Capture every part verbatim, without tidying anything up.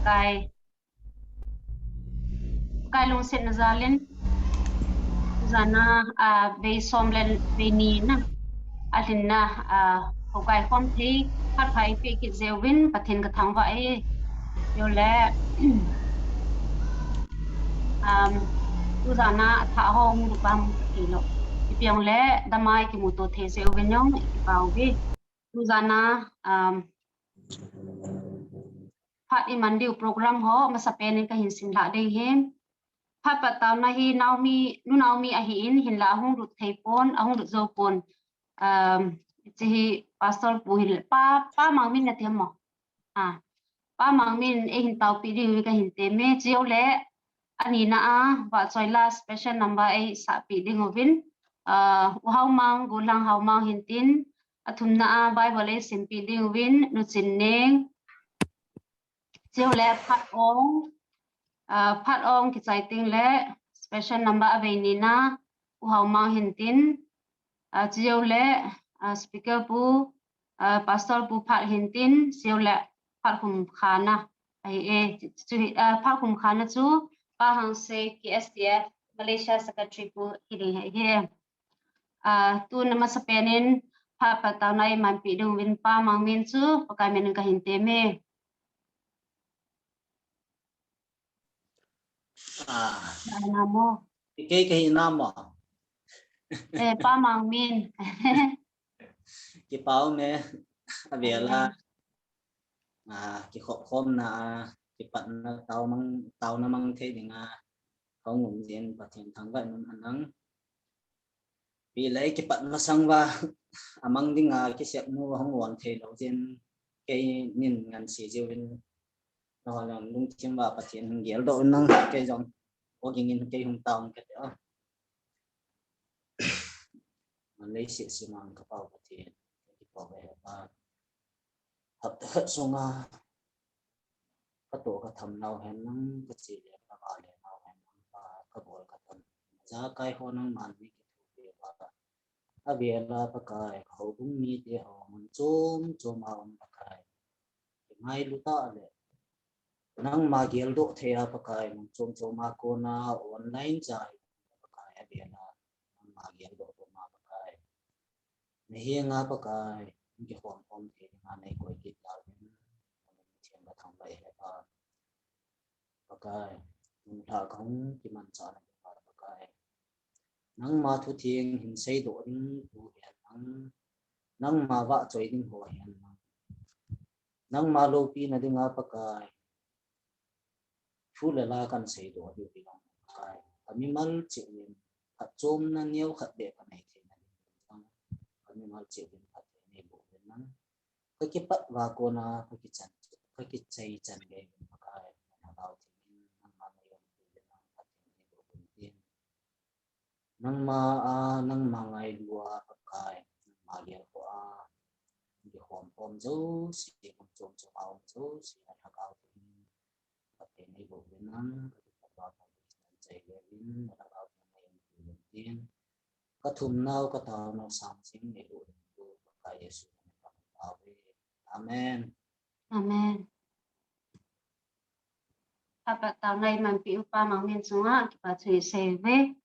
Pakai, Pakai lungsetna jalin, tujana, ah, vei som le vei ni na, alhinna, ah, Pakai khom thei, phat pha eipeh kit jeh uvin, Pathen kathangvah e, chule, um, tujana athah ho hung lhung pam thei lou. Ipi jongle, damai kimuto thei jeh uvin jong, ikipa uve. Tujana, um, phat iman diu program ho, masapen in kahin simlha ding ahi. Phat pataona hi Naomi, Nu Naomi ahin, hinla ahung lut thei pon, ahung lut jou pon. Um, hiche hi Pastor pu hin, Pa, Pa Mangmin nati ham mo? Ah, Pa Mangmin eihin taopi diu hi kahin temme, chule, anina a, Vahchoila special number eisahpi ding uvin, ah, U Haomang, Golhang Haomang hintin, athumna a, Bible eisimpi ding uvin, Nu Chinneng, chule Phat Ong, ah, Phat Ong kichai tengle, special number avei nina, U Haomang hintin, ah, chule, ah, speaker pu, ah, Pastor pu Phat hintin, chule Phat Khumkhana ahi e, chu, chu, ah, Phat Khumkhana chu, Pa Hangsei K S D F Malaysia Secretary pu hiding ahi e. Ah, tuna masapen in, phat pataona eimanpi ding uvin Pa Mangmin chu, Pakai min in kahin temme. Ah. Namo. Kei kahi namo. Eh, Pa Mangmin. Kipa ume, avela. Ah, kikhop khomna, kipatna tao mang, taona mang thei dinga, hung um jin Pathen thangvah in um hen lang. Ipi le kipat masang uva, amang dinga, kisep nu hung um thei lou jin, keinin ngansi jiuvin, nangho jong lungthim uva Pathen hung geldoh in lang, kei jong, oging in kei hung tao kate a. Manlei seh simang ka Pa u Pathen, kipa uve Pa. Hapta khat sunga, katoh katham nau hen lang, kache le kava le nau hen lang Pa, kabol katam jakai ho nangman nei kithopi uva. Avela Pakai, ka houbung mite ho mun chom chom a um Pakai, kingailu tah le, nangma geldoh thei a Pakai, mun chom chom a kona online cha hi Pakai, avela nangma geldoh thei ma Pakai. Nahenga Pakai, kikhom khom thei dinga neikoi kit tauvin, Pathen kathangvah e Pa. Pakai, nungtha kahung kimanchah na Pa Pakai. Nangma thutheng hin seidoh ding tu hen lang, nangma vahchoi ding ho hen lang, nangma loupina dinga Pakai, thu le la kan seidoh diu hi lang Pakai. Kamimal cheh uvin, phatchomna neokhat beh kanei theina ding lang, kamimal cheh uvin phatthei neiboh uvin lang. Kakipat uva kona, kakichan, kakichai chan gei uvin Pakai, nangma lhagao theng in, nangma neium uvin lang, phatthei neiboh uvin tin. Nangma a, nangma ngailu a Pakai, nangma gelkhoh a, kikhom khom jouse, mun chom chom a um jouse, nalhagao theng in, phatthei neiboh uvin lang, kakipat uva kona, kakichan chai gei uvin, nalhagao theng in neium uvin tin. Kathum nau, katao nau, sang jing neiboh uvin, Pakai Jesu min in. Amen. Amen. Phat pataona eimanpi u Pa Mangmin chunga kipa thu isei uve.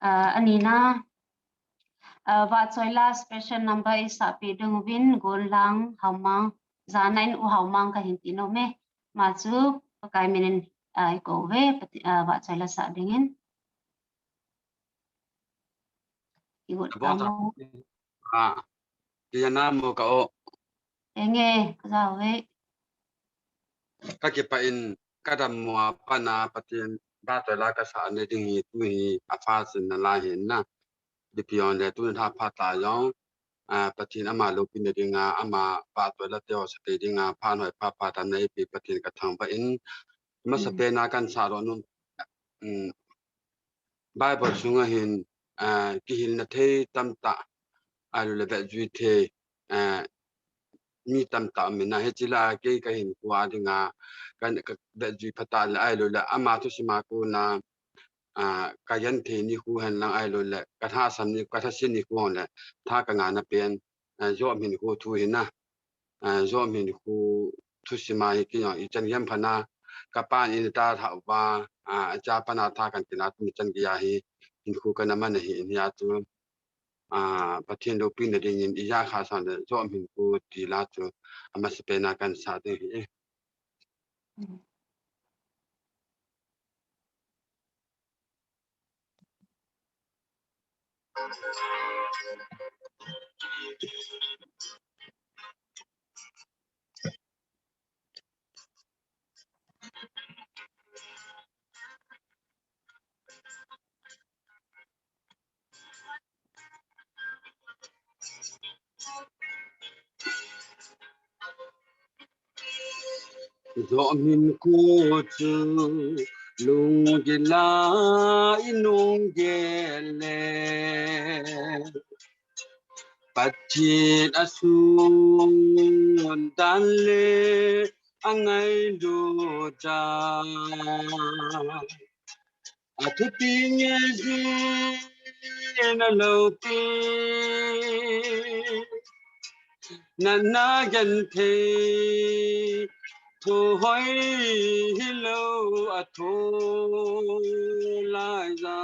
Ah, anina, ah, Vahchoila special number eisahpi ding uvin, Golhang Haomang, jana in U Haomang kahin ti nom e. Ama chu Pakai min in, ah, eikou uve, Pat-, ah, Vahchoila sah dingin. Kigot ka mo. Ah, kei jana mo ka o. Enge, ka ja uve. Kakipah in, kadammo a pat a Pathen Vahchoila kasah na ding hi tu hi apha jing nalai hin na. Ipi jongle tuni tha phat a jong, ah, Pathen ama loupina dinga, ama Vahchoila te ho sah thei dinga, phat hoi phat pha damna eipeh Pathen kathangvah in, masapen a kahin sahdoh nom, um, Bible sunga hin, ah, kihilna thei tamtah, ahilouleh vetjui thei, ah, mi tamtah um in a, hiche lah a kei kahinkho a dinga, ka, ka vetjui phatah le ahilouleh ama thusim a kona, ah, ka genthei nikho hen lang ahilouleh, ka lhahsam ni, ka lhaset nikho hen le, tha kangahna pen, ah, Job hinkho thu hi na, ah, Job hinkho thusim a hi kei jong ichan gei phat na, kapan in ta tha uva, a, acha pan a tha kan tina tuni chan gei a hi hinkho kana man ahi, hiche a chu, a, Pathen loupina dingin ija kha san le jom hinkho ti la chu amasapen a kan sa ding ahi. Jom hinkho chu lunggil a inung gel le, Pathen asun dan le angailut dan. Athupi ngei jin aloupi nana genthei thu hoi hilou, athu lai ja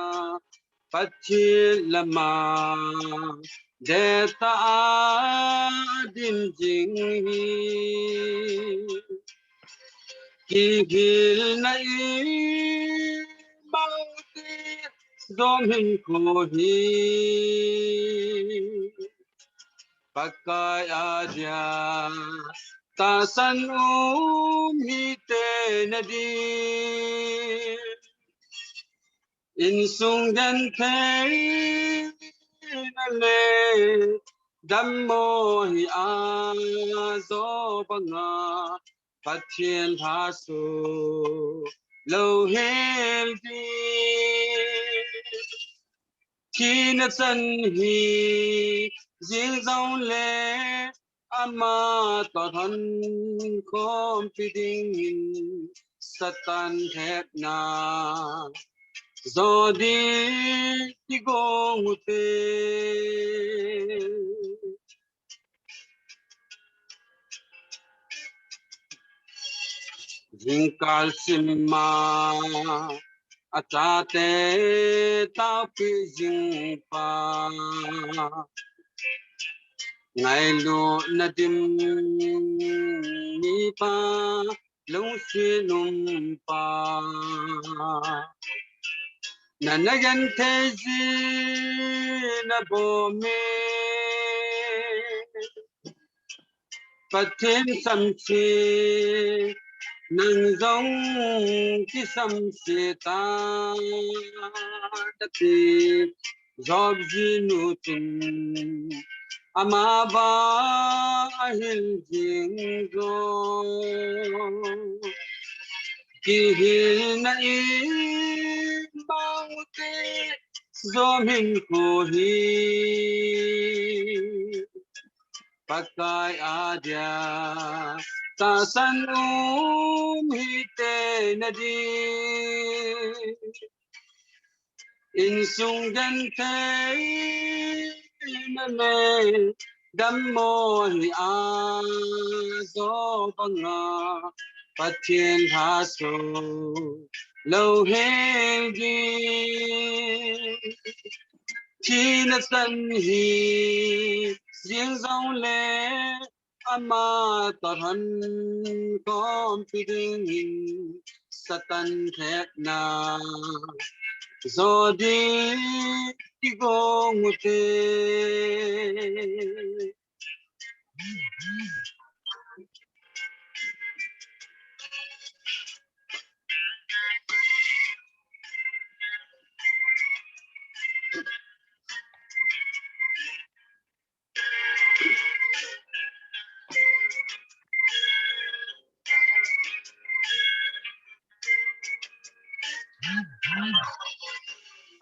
Pathen lama deta a dim jing hi. Kihilna imang ti jom hinkho hi Pakai a dia tahsan um hite nadi. Insung genthei na le dammo hi ajo banga Pathen lhaso lou hel ding. Thina chan hi jing jong le ama toh lhon khompi dingin Satan thepna jo ding kigong ute. Jingkal sim a achate taopi jing pa, ngailutna dim mi pa, lungset um pa, nana genthei jin abol e. Pathen samse nang jong kisamse tan ati. Job jinu chun ama vang ahil jing jong, kihilna imang ti jom hinkho hi Pakai a dia tahsan um hite nadi. Insung genthei na le dammo hi ajo banga Pathen lhaso lou hel ding. Thina chan hi jing jong le ama toh lhon khompi dingin Satan thepna jo ding kigong ute.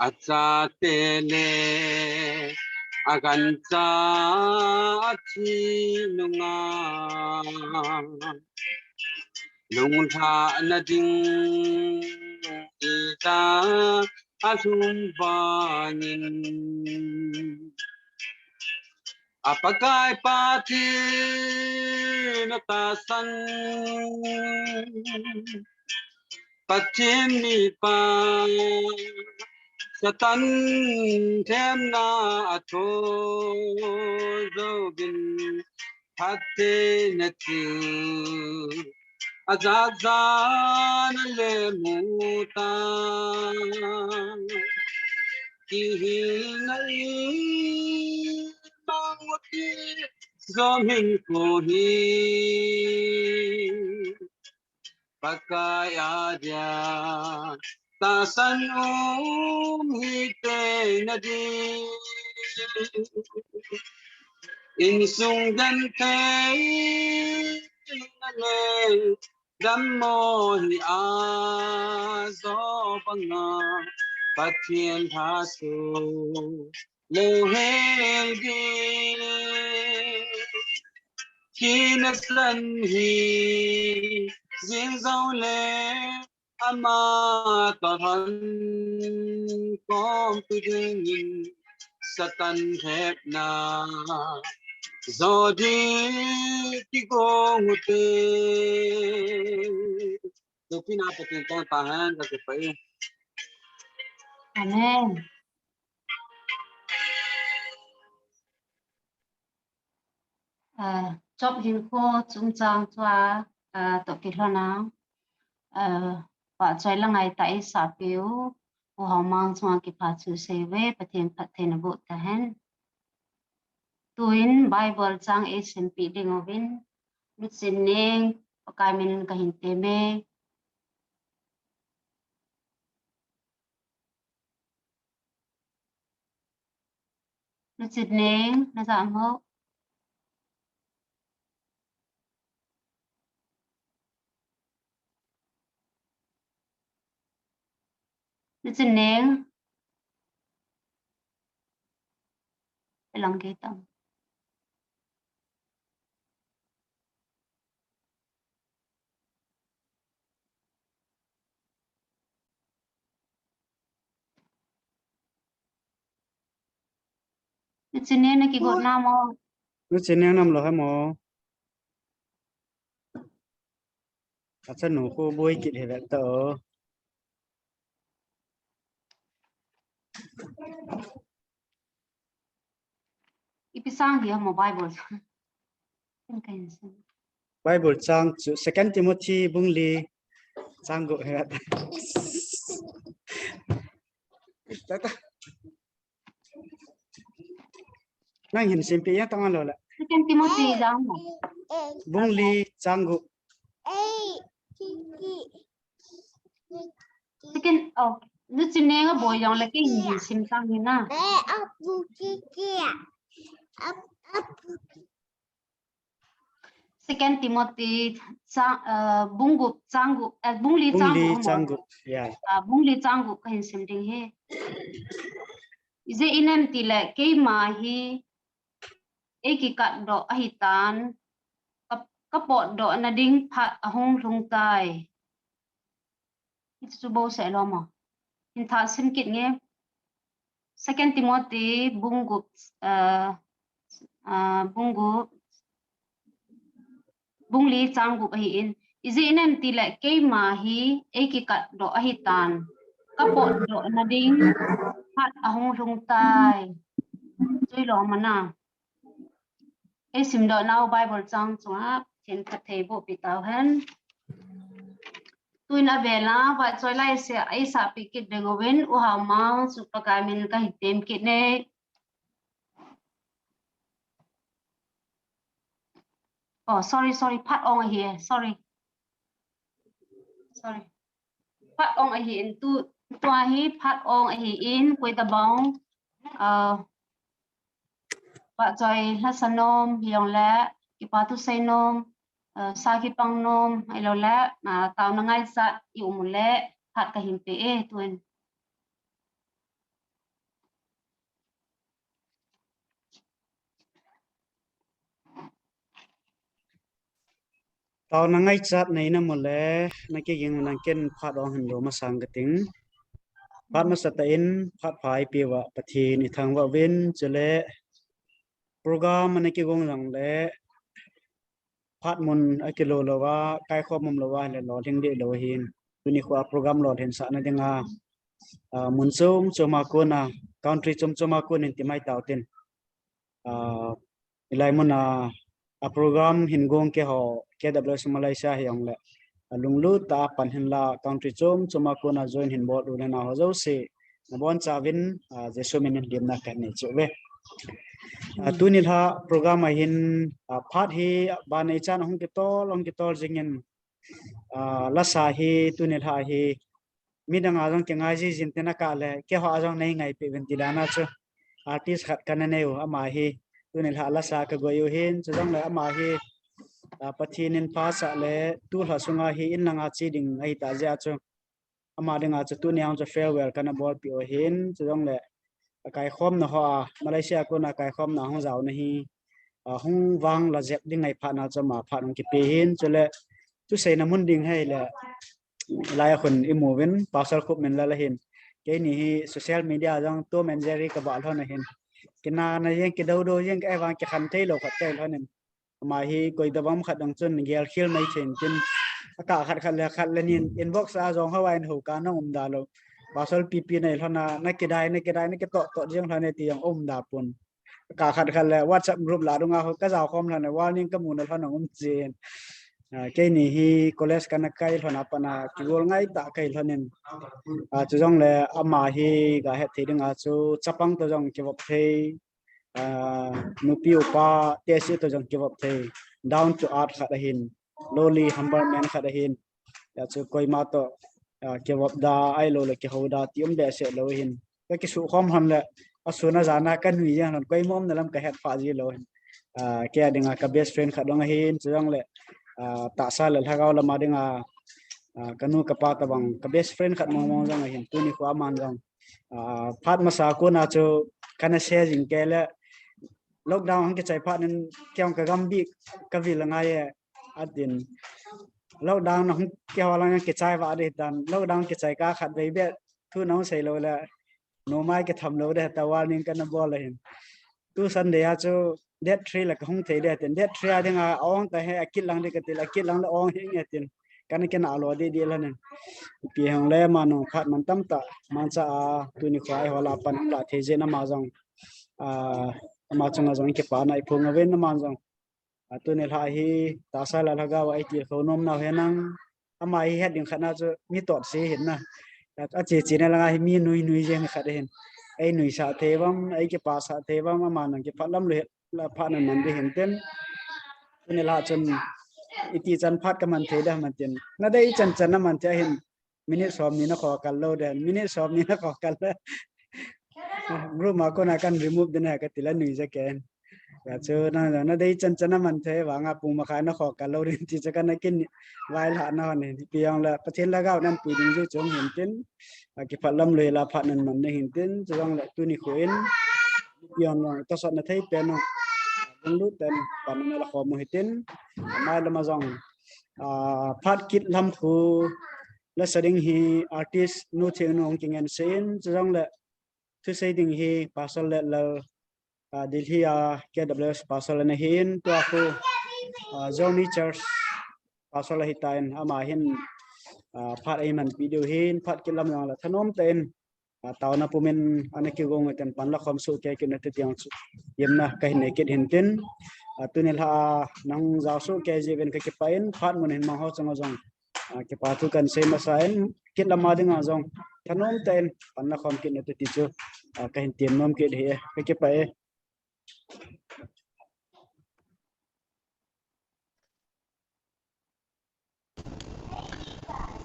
Achate le agancha athi nunga, lunglhahna ding ija alhum vangin, A Pakai Pathen a tahsan, Pathen mipa Satan themna a tho jouvin, phattheina thil a jat jat a le mu ta. Kihilna imang u ti jom hinkho hi Pakai a dia tahsan um hi theina ding. Insung gentheina le dammo hi a jo banga Pathen tha chu lou hel ding. Kinasan hi jing jou le ama toh lhon khompi dingin Satan themna jo ding kigong u te. Loupina Pathen tong tahen, kakipah e. Amen. Ah, Job hinkho chungchang chua, ah, toh kilhon a, ah, vahchoi la ngaitah eisah peh u, U Haomang chunga kipathu sei uve, Pathen phattheina boh tahen. Tuin Bible chang eisempeh ding uvin, Luchin Neng, Pakai min kahin tem e. Luchin Neng, na ja mo? Luchin Neng. Ilang kei tam. Luchin Neng, na kigot nam o? Luchin Neng nam lou ham o? Achanu khu boi kit hi vet ta o. Ipi chang hi ham o Bible? Bible chang chu Second Timothy bung li chang gup hi vet ta. Ta ta. Nang hin simpeh yang tang lou le. Second Timothy jang mo? Bung li chang gup. Second, oh, Luchin Neng a boi jong le kei hin sim tang hi na. Second Timothy chang, eh, bung gup chang gup, eh, bung li chang gup. Bung li chang gup, yeah. Ah, bung li chang gup kahin sim ding ahi. Ijeh inem itile keima hi eikikatdoh ahitan, ka, kapotdoh na ding phat ahung lhung tai. Hichu bouseh lou mo? Hin thah sim kit nge. Second Timothy bung gup, ah, ah, bung gup, bung li chang gup ahin. Ijeh inem itile keima hi eikikatdoh ahitan, kapotdoh na ding phat ahung lhung tai. Chulou mana. Eisimdoh nau Bible chang chunga Pathen phatthei boh peh tauhen. Tuin avela vahchoi la eisah, eisah peh kit ding uvin, U Haomang chu Pakai min kahin tem kit e. Oh, sorry, sorry, Phat Ong ahi e, sorry. Sorry. Phat Ong ahin, tu, tua hi Phat Ong ahin, koi tabang, ah, vahchoi lhasam nom, hijongle, kipa thusei nom, ah, sa kipang nom, ahiloule, ah, taona ngaichat i um uleh, phat kahin pe e, tuin. Taona ngaichat nei na um uleh, na kiging u nang ken phat ong hin do masang kating. Phat masatah in, phat pha eipeuva, Pathen ithangvah uvin, chule, program ana kigong jongle, phat mun akilo louva, kaikhom umlouva, le lolhing deh lou ahin. Tuni khoa program lolhinsahna dinga, ah, mun chom choma kona, country chom choma konin ti mai tautin. Ah, hilai muna, a program hin gong keiho, K W S Malaysia hijongle, alunglut tah a pan hinla, country chom choma kona join hin bol u le nao ho jouse, nabonchauvin, ah, Jesu minin lemna kanei cheh uve. Ah, tuni lha program a hin, ah, phat hi, ban neichan ahung kitol, ahung kitol jingin, ah, lasa hi, tuni lha hi, midang a jong kingai jijin tin akah le, keiho a jong nei ngaipeh uvin ti dan a chu. Artist khat kana nei u, ama hi, tuni lha lasa kagoi u ahin, chujongle ama hi, ah, Pathen in phasah le, tulha sunga hi inlanga che ding ahitah jeh a chu. Ama dinga chu tuni a chu farewell kana bolpeh u ahin, chujongle, akaikhomna hoa, Malaysia kona akaikhomna hung jaona hi, ah, hung vang la jep ding ahi phatna chu ama phat hung kipe ahin, chule, thuseina mun ding ahile, hilai a khun imu uvin, Pastor Khupminlal ahin. Keini hi social media jong Tom and Jerry kabah lhon ahin. Kinahna jeng, kidoudou jeng, ahivang kikhen theilou khat kahi lhonin. Ama hi koitobang khat dang chun gelkhel mai thei intin. Akah khat khat le khat le nin inbox a jong houin hou kana umda lou. Pastor P P nei lhona, nakidai, nakidai, nakitoh toh jeng lhon e ti jong umda pon. Akah khat khat le WhatsApp group lah dunga ho kajao khom lhon le warning kamuna lhon a um chen. Ah, keini hi college kana kai lhon a pat a kigol ngai tah kahi lhonin. Ah, chujongle ama hi gahet thei dinga chu chapang toh jong kivop thei. Ah, nupi upa tehse toh jong kivop thei. Down to earth khat ahin. Lowly, humble man khat ahin. Hijeh chun koima toh, ah, kivop da, ahilou le kihou da, ti um behseh lou ahin. Kakisukhom lhon le, asun ajan a kanui jeng lhon, koima umna lam kahet pha ji lou ahin. Ah, kei a dinga ka best friend khat jong ahin, chujongle, ah, tahsa le lhagao lama dinga, ah, kanu kapa tobang, ka best friend khat mong mong jong ahin, tuni khoa aman jong. Ah, phat masa kona chu kana share jing kei le, lockdown hung kichai phat in kei jong kagam bih kavil angai e, atin. Lockdown na hung kihol lang kichai vah ding tan, lockdown kichai kah khat vei beh thu nahung sei lou le, numei kitham lou ding ta warning kana bol ahin. Tu Sunday a chu date three le kahung thei ding tin, date three a dinga ong ta he, akit lang ding kati le, akit lang le ong hih nge tin. Kana kinah lo deh deh lhonin. Ipi hijongle ama nung phat man tamtah, manchah a, tuni khoa eiho lah a pan hung lah thei jeh in ama jong, ah, ama chunga jong kipana iphong uvin ama jong. Ah, tuni lha hi, tahsa le lhagao a itilkhou nom nau hi nang, ama hi het ding khat na chu mi totse ahin na. Ache che na langa hi mi nui nui jeng khat ahin. Einuisah thei uvam, eikipasah thei uvam, ama nang kipah lam lou hi la phat naman ding ahin tin. Tuni lha chun iti chan phat kaman thei ding ham tin. Nadei chan chan naman thei ahin. Minute somni nakhokal lou ding, minute somni nakhokal le. Group ma kona kan remove ding ahi kati le nui ja kei in. Hijeh chun na, nadei chan chan naman thei vanga pung makhai nakhokal lou ding ti chu kana kinvai lhah na ahin. Ipi hijongle Pathen lhagao in eipui ding jeh chun ahin tin. Akipah lam lou hi la phat naman ding ahin tin. Chujongle tuni khoa hin. Ipi hijongle tahsanna thei pen u. Lunglut tah in pan nala khom u hitin. Amai lama jong, ah, phat kit lam khu lasa ding hi artist Nu Thengnu hung kingen sen, chujongle thusei ding hi Pastor Letlal, ah, Delhi a K W S Pastor ana hin, tua khu, ah, Johnny Church Pastor ahitan, ama hin, ah, phat eimanpi diu hin, phat kit lam jongle thanom tah in, ah, taona pumin ana kigong u hitin pan la khom soh kei kit u hite ti jong chu, gimna kahin nei kit ahin tin, ah, tuni lha a nahung jao soh kei jeh uvin kakipah in, phat mun hin mang ho chunga jong, ah, kipa thu kahin sei masa in, kit lama dinga jong thanom tah in pan la khom kit u hite ti chu, ah, kahin tem nom kit ahi, kakipah e.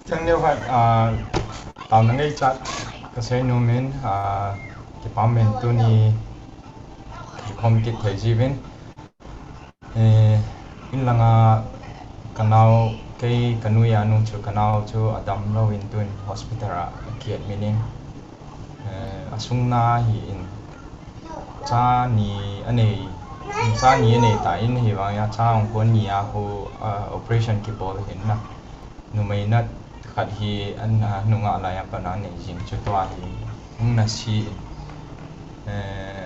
Chang neo khat, ah, taona ngaichat kasei nom in, ah, kipah in tuni kikhom kit thei jeh uvin. Eh, inlanga kanao, kei kanui a nung chu kanao chu adam louvin tun hospital a aki admit in. Eh, asung na ahin, cha ni anei, cha ni anei tan ahivangin cha ong kon ni a khu, ah, operation kibol ahin na. Numei nat khat hi ana nungah lai a pat a anei jing chu tua hi hung nase in. Eh,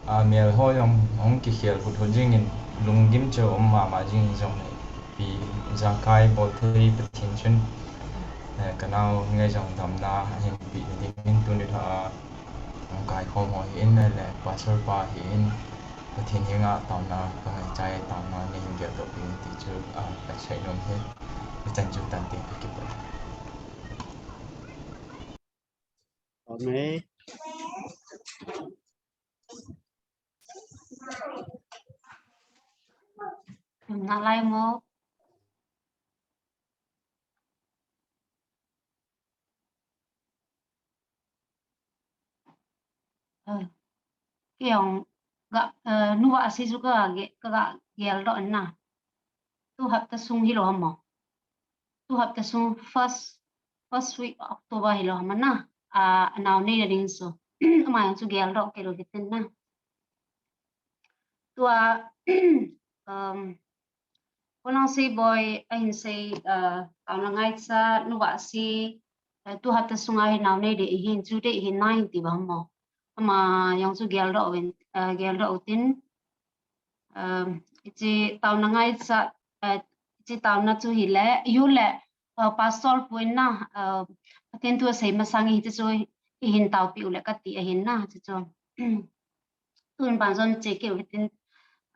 a mel ho jong hung kikhel hut hut jingin lunggim cheh um mama jing hi jong nei. Pi jakai bol thei Pathen chun, eh, ka nau ngai jong damna hin pe dingin tuni tha a hung kai khom ho hi in le pastor pa hi in Pathen henga taona ka ngai chai taona nei hin geldoh pi ti chu, ah, ka sei nom hi. Ichan chu tan ting ka kipah. Amen. Nalai mo. Eh, kei jong ga, eh, nuva si chu ka ge-, ka ga geldoh na. Tu hapta sung hilou ham mo. Tu hapta sung first, first week October hilou ham na. A, anao nei na ding chu. Ama jong chu geldoh kei lou kit in na. Tua, um, Kolang sei boi, ahin sei, uh, taona ngaicha, nuva si, uh, tu hapta sunga hi nao nei ding ahin, chu ding ahin nai ti ba mo. Ama jong chu geldoh uvin, uh, geldoh utin, um, hiche taona ngaicha, uh, hiche taona chu hile, yu le, uh, pastor pu in na, uh, Pathen thu asei masang hiche chu ihin taopi u le kati ahin na, hiche chu. Tun ban jong che kit u hitin,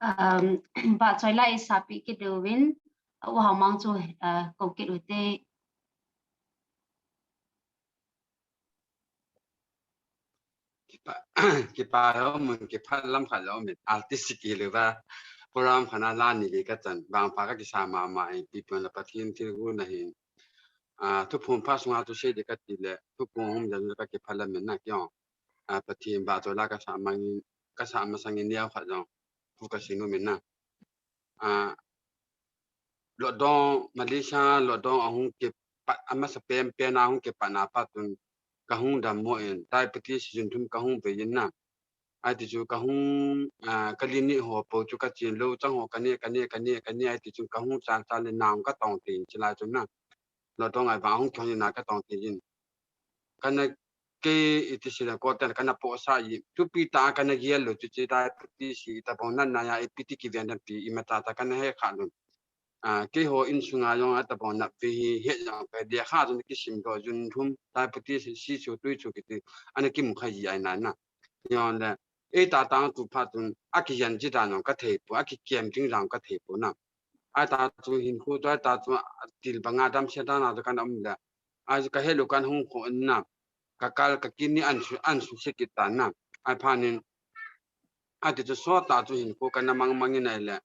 um, vahchoi la isah pi kit diu vin, uh, U Haomang chu, uh, kou kit u hite. Kipa, kipa lou mun, kipah lam khat lou mun, artist kiti lou va. Program khat na la ni li ka chan, vangpha ka kisa mama, eh, ipi pen la Pathen thilgon ahin. Ah, thuphon pha sunga thusei ding kati le, thuphon hung jan ka kipah lam mun na kio. Ah, Pathen vahchoi la ka sa mang, ka sa masang in neo khat jong. Thu ka sei nom in na. Ah, lockdown, Malaysia lockdown ahung kipat, amasa pen pen a hung kipat na pat un ka hung dammo in, diabetes jun thum ka hung vei in na. Ahi ti chu ka hung, ah, ka clinic ho po chu ka chen lou chang ho ka ne, ka ne, ka ne, ka ne, ahi ti chu ka hung chan chan le nang ka tong tin chi lai chu na. Lockdown ahi vang hung thon in na ka tong tin. Kana kei iti sei le ko ten kana po sa i. Thupi ta kana gel lou chu chi diabetes hi tabang na na ya ipi ti kiven dan pi ima ta ta kana he kha lou. Ah, keiho insunga jong atabang na pi hi he jong ka dia kha jong kisim doh jun thum diabetes si chu tui chu kiti. Ana kimu kha ji ai na na. Jong le, ei ta tang tu phat tun, a kijen ji dan jong ka thei poi, a kikem ding jong ka thei poi na. Ahi ta chu hinkho chu, ahi ta chu, til banga damsel dan a chu kana um le. Ahi chu ka het lou kan hung kho in na. Ka kal ka kidney an su, an su se kit tan na. Ahi phat in, ahi ti chu sot ta chu hinkho kana mang mang in ahi le.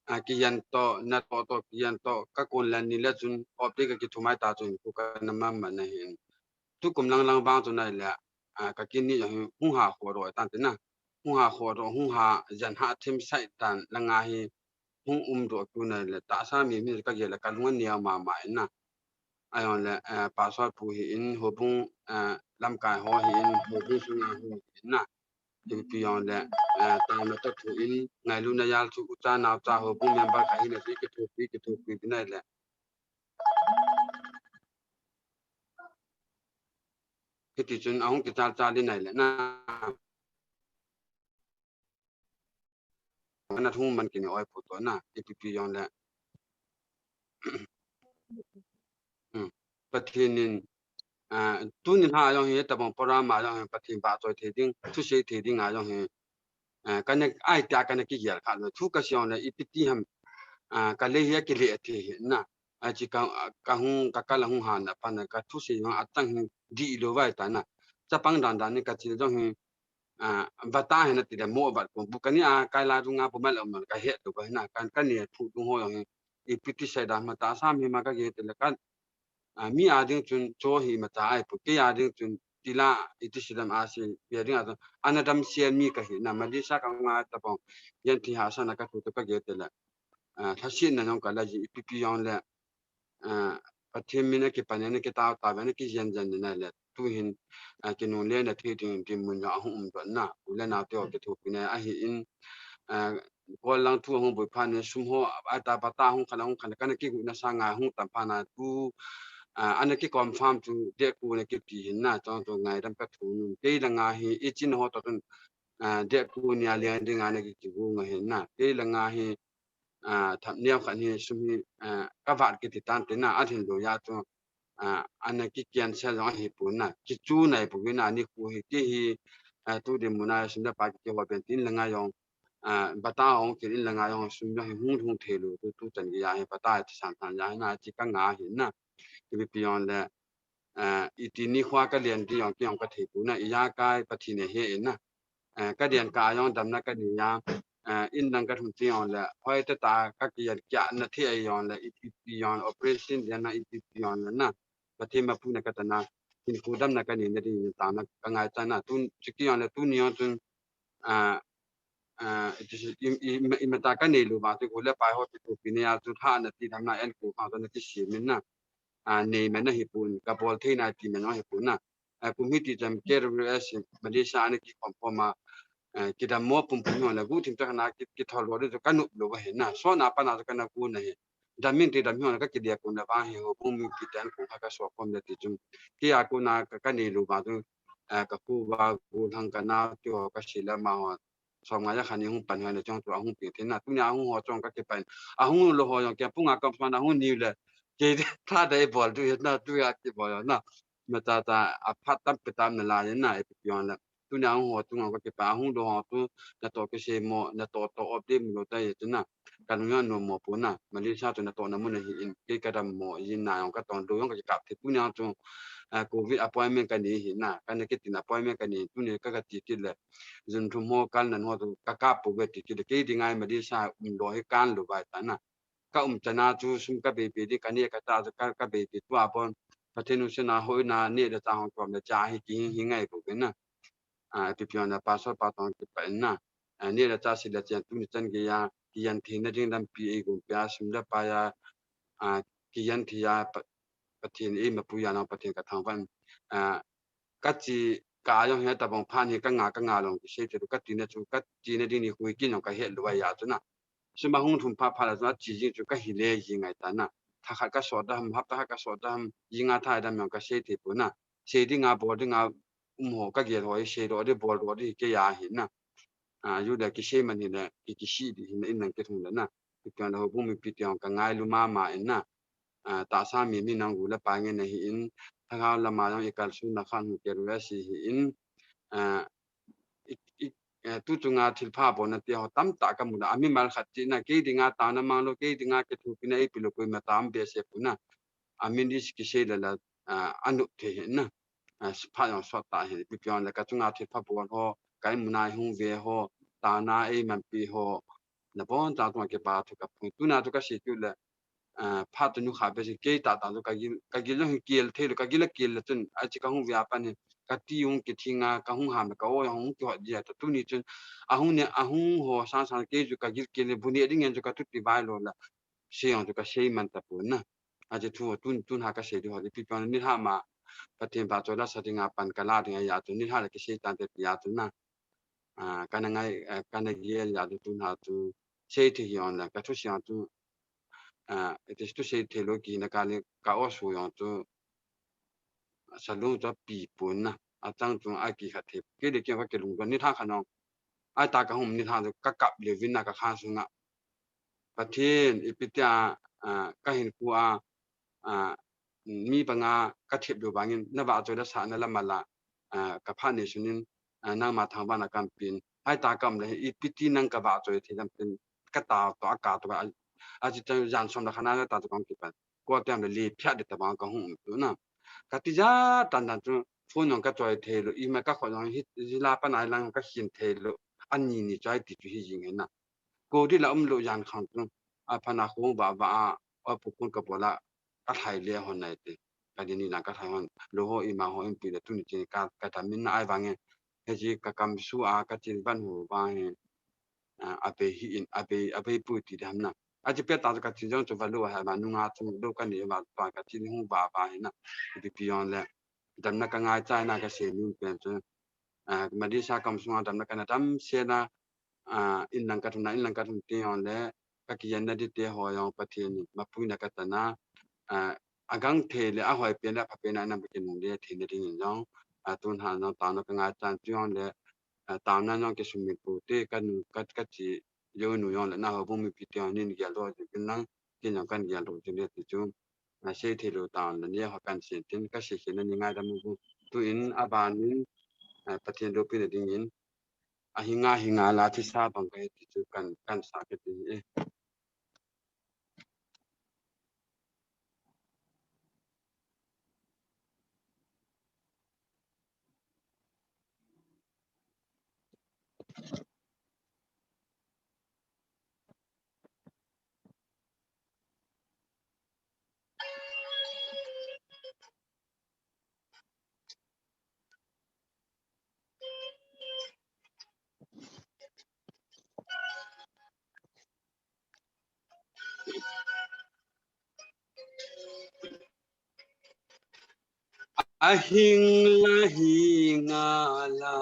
A, kijen toh, na toh toh, kijen toh, ka kon le ni le chun, op ti ka kithum ahi ta chu hinkho kana mang mang na hin. Tukum lang lang vang chu na ahi le. A, ka kidney jong hi hung ha kho doh tan ti na. Hung ha kho doh, hung ha jan ha thim sai tan langa hi hung um doh tu na le. Tahsa mi mi ka gel le ka lung a neo mama in na. Ajong le, eh, pastor pu hi in, houbung, eh, lamkai ho hi in, houbung sunga ho hi in na. Ipi jong le, eh, taona toh thu in, ngailutna jal chu ucha naocha houbung member ka hina chu kithopi, kithopi ti na le. Hiti chun ahung kichal chal in ahi le na. Kana thu man kine oi pu to na, ipi pi jong le. Hmm. Pathen in, ah, tuni lha jong hi, tabang program a jong hi, Pathen vahchoi thei ding, thusei thei ding a jong hi, ah, kana, ahi tia kana kigel kha lou, thu ka sei jong le, ipi ti ham, ah, ka lei hi akile thei hi na. Ahi chu ka, ka hung, ka kal a hung ha na phat na ka thusei jong atang hi dih lou vai ta na. Chapang dan dan ni ka thil jong hi, ah, vata hi na ti le mo vat ko. Bu ka ni a kai la dunga bu mal um ka het lou vai na. Kan ka ni phu dung ho jong hi. Ipi ti sei dan ma tahsa mi ma ka ge ti le kan. Ah, mi a ding chun cho hi ma ta ai pu. Kei a ding chun ti la iti sei dan a sei. Kei a ding a chun ana damsel mi ka hi na. Malaysia ka nga tabang. Yen ti ha sa na ka thu ka ge ti le. Ah, lhasetna jong ka la ji ipi pi jong le. Ah, Pathen min a kipan in a kitao tao ve, a kijen jen in a le. Tu hin, ah, kinungle na thei ding dinmun jong ahung um doh na. U le nao te ho kithopi na ahi in, ah, kol lang thu ahung boi phat in sum ho, a ta pa ta hung khan, hung khan, kana kigu na sa ngai hung tam phat na tu, ah, ana ki confirm tu de ku na kipi hin na, chong tu ngaidam ka thu nun. Kei langa hi, i chin ho to tun, ah, date two nia leng dinga ana ki, kigon ahi na. Kei langa hi, ah, thap neo khat hi sum hi, ah, ka vat kiti tante na, a thin lo ya chu, ah, ana ki cancel jong ahi pon na. Kichu nai pon na, nikho hi kei hi, ah, tu dinmun a sum le pai kihol pen tin langa jong, ah, bata hung kit in langa jong sum jong hi hung hung thei lou, tu, tu chan gei a hi bata hi san san ja hi na, chi ka nga hi na. Ipi pi jong le, ah, iti nikho ka len ti jong kei jong ka thei pon na, ijakai Pathen in ahe in na. Ah, ka len kah a jong damna ka nei a, ah, in lang ka thum ti jong le, hoi tah tah ka kijan kia na thei a jong le, ipi pi jong operation den na, ipi pi jong le na. Pathen mapuina ka tana, hinkho damna ka nei na ding in tana ka ngai chan na, tun, chi kei jong le tuni jong chun, ah, ah, iti si, i, i, i, i mata ka nei lou vang chu, kho le pai ho chu, tu pi nei a chu, tha na ti tham na, en ko khang chu na kisem in na. Ah, nei man na hi pon, ka bol thei na ti man na hi pon na. Ah, kum hiti chun K W S Malaysia ana kikhom khom a, ah, kidam mo pum pum jong le, guhthim tah na ki, kithol lou ding chu ka nop lou ahi na. Sot na pat na chu ka na gon ahi. Dam in ti dam jong le ka kile kon na vang hi, houbung mipi ten kon kha ka sot khom le ti chun. Kei a kon na ka, ka nei lou vang chu, ah, ka kho va gollhang ka nao ti ho ka si le ma ho. Som nga ja khan ni hung pan hoi le chong chu ahung pi thei na. Tunia ahung ho chong ka kipan. Ahung lou ho jong kei pung a kam sma na hung ni le. Kei tha dei bol tu hi na, tu a kibol na. Ma cha cha a phat tam pe tam na la na, ipi pi jong le. Tunia ahung ho chunga ka kipan, ahung lou ho chu natoh kisei mo, natoh toh op ding lou ta ye chu na. Ka nung jong nom mo pon na. Malaysia chu natoh na mun ahi in, kei ka dam mo, jin na jong ka tong lou jong ka kikap thei. Tunia chu, ah, covid appointment ka nei hi na. Ka na kitin appointment ka nei, tuni ka, ka ti kit le. Jun thum ho kal nan ho chu ka kap pouve ti kit le. Kei dinga Malaysia um lou hi kan lou vai ta na. Ka um chan a chu sum ka bei bei ding, ka neh ka chah chu ka, ka bei bei tua pon. Pathen nuisat na, hoina, neh le chah hung chom le cha hi kihing hing ngai pouve na. Ah, ipi pi jong le pastor pa tong kipa in na. Ah, neh le chah, se le chen, tuni chan gei a kijen theina ding lampi eigon pe a, sum le pai a, ah, kijen thei a, Pa-, Pathen eima pui a nang Pathen ka thangvah in. Ah, ka chi kah a jong hi tabang phat hi ka nga, ka nga lou kisei thei lou, ka tina chu, ka tina ding nikho hi kei jong ka het lou ahi a chu na. Sum ahung thum phat phat a chu, a chi jing chu ka hi le jing ngai ta na. Tha khat ka sot da ham, hapta khat ka sot da ham, jing a tha dam jong ka sei thei pon na. Sei dinga, bol dinga um ho, ka gel ho hi sei doh ding, bol doh ding hi kei a hi na. Ah, ju le kisei man hi le, ki, kisei ding hi na, in lang kithung le na. Kei tia le houbung mipi te jong ka ngailu mama in na. Ah, tahsa mi, mi nang gu le pa ngen ahi in, lhagao lama jong i kalsonna khan hung kei lou ahi in, ah, i, i, eh, tu chunga thilpha bolna te ho tamtah ka mu le, a mimal khat chihna, kei dinga taona mang lou, kei dinga kithopina eipe lou, koima taona behseh pon na. A min list kisei le la, ah, a nop thei hi na. Ah, phat jong sot ta hi, ipi pi jong le ka chunga thilpha bol ho, ka in mun a hung ve ho, taona eimanpi ho, na bon cha chunga kipa thu ka phong. Tuna chu ka sei kit le, ah, phat chu nu kha behseh, kei tah tah chu ka gil, ka gil jong hi kel thei lou, ka gil a kel le chun, a chi ka hung ve a pat hi, ka ti hung kithing a, ka hung ham le ka o jong hung kihot ji a ta. Tuni chun, ahung ne, ahung ho sang sang kei chu ka gil kel le, bu neh ding ngen chu ka thupi vai lou la. Sei jong chu ka sei man ta pon na. A chi thu tun, tun ha ka sei di ho, ipi pi jong le nilhah ma, Pathen vahchoi la sa dinga pan ka la ding ahi a chu, nilhah le kisei tante ti a chu na. Ah, ka na ngai, ah, ka na gel a chu tun ha chu sei thei hi on la, ka thusei a chu, ah, it is thusei thei lou kihina ka le ka o su jong chu salung chu api pon na, achang chu a kikhat thei. Kei le kei ka kilungdon, nilhah khat jong, ai ta ka hung nilhah chu ka kap le vin na ka khan sunga. Pathen, ipi tia, ah, ka hinkho a, ah, mi banga ka thep lou vangin, na vahchoi la sahna la mala, ah, ka phat nei sun in, ah, nangma thangvahna kahin pe in. Hai ta ka um le, ipi ti nang ka vahchoi thei lam tin, ka ta toh, a ka toh, a, a chi ta jan som le khat na ta toh kong kipan. Ko tiam le le phiat de ta bang ka hung um tu na. Ka ti ja tan tan chu, phone jong ka choi thei lou, ima ka khot jong hi, hi la pa nai lang ka hin thei lou. Ani ni choi ti chu hi jing hi na. Ko di la um lou jan khang chu, a phan a khong va va a, a pu kun ka bol a, ka thai le hon nai te. Ka di ni lang ka thai hon, lou ho ima ho in pi le tuni chin ka, ka dam in na ai vang e. He ji ka kam su a, ka chin van hu vang he. Ah, a bei hi in, a bei, a bei pui ti dam na. A chi pet ta chu ka chin jong chu va lou ha ma nunga chu lou ka ni va pa ka chin hu va va hi na. Ipi pi jong le. Damna ka ngai chai na ka sei min pen chu. Ah, Malaysia kam sunga damna ka na dam se na. Ah, in lang ka thum na, in lang ka thum ti jong le. Ka kijen na di te ho jong Pathen in mapuina ka ta na. Ah, a gang thei le a hoi pen le a pha pen a nam ka kinung le thei na ding in jong. Ah, tun ha jong ta na ka ngai chan chu jong le. a, taona jong kisumil pou te, kanu, ka, kati jou nu jong le na houbung mipi te hon in geldoh jing in lang, ken jong kan geldoh jing e ti chu, a, sei thei lou taona ni ho kan sei tin, ka sei khen na ni ngaidam uvin. Tuin aban in, a, Pathen loupina dingin, ahinga hinga la thisa bang kahi ti chu kan, kan sa kit ding ahi. Ahing la hinga la,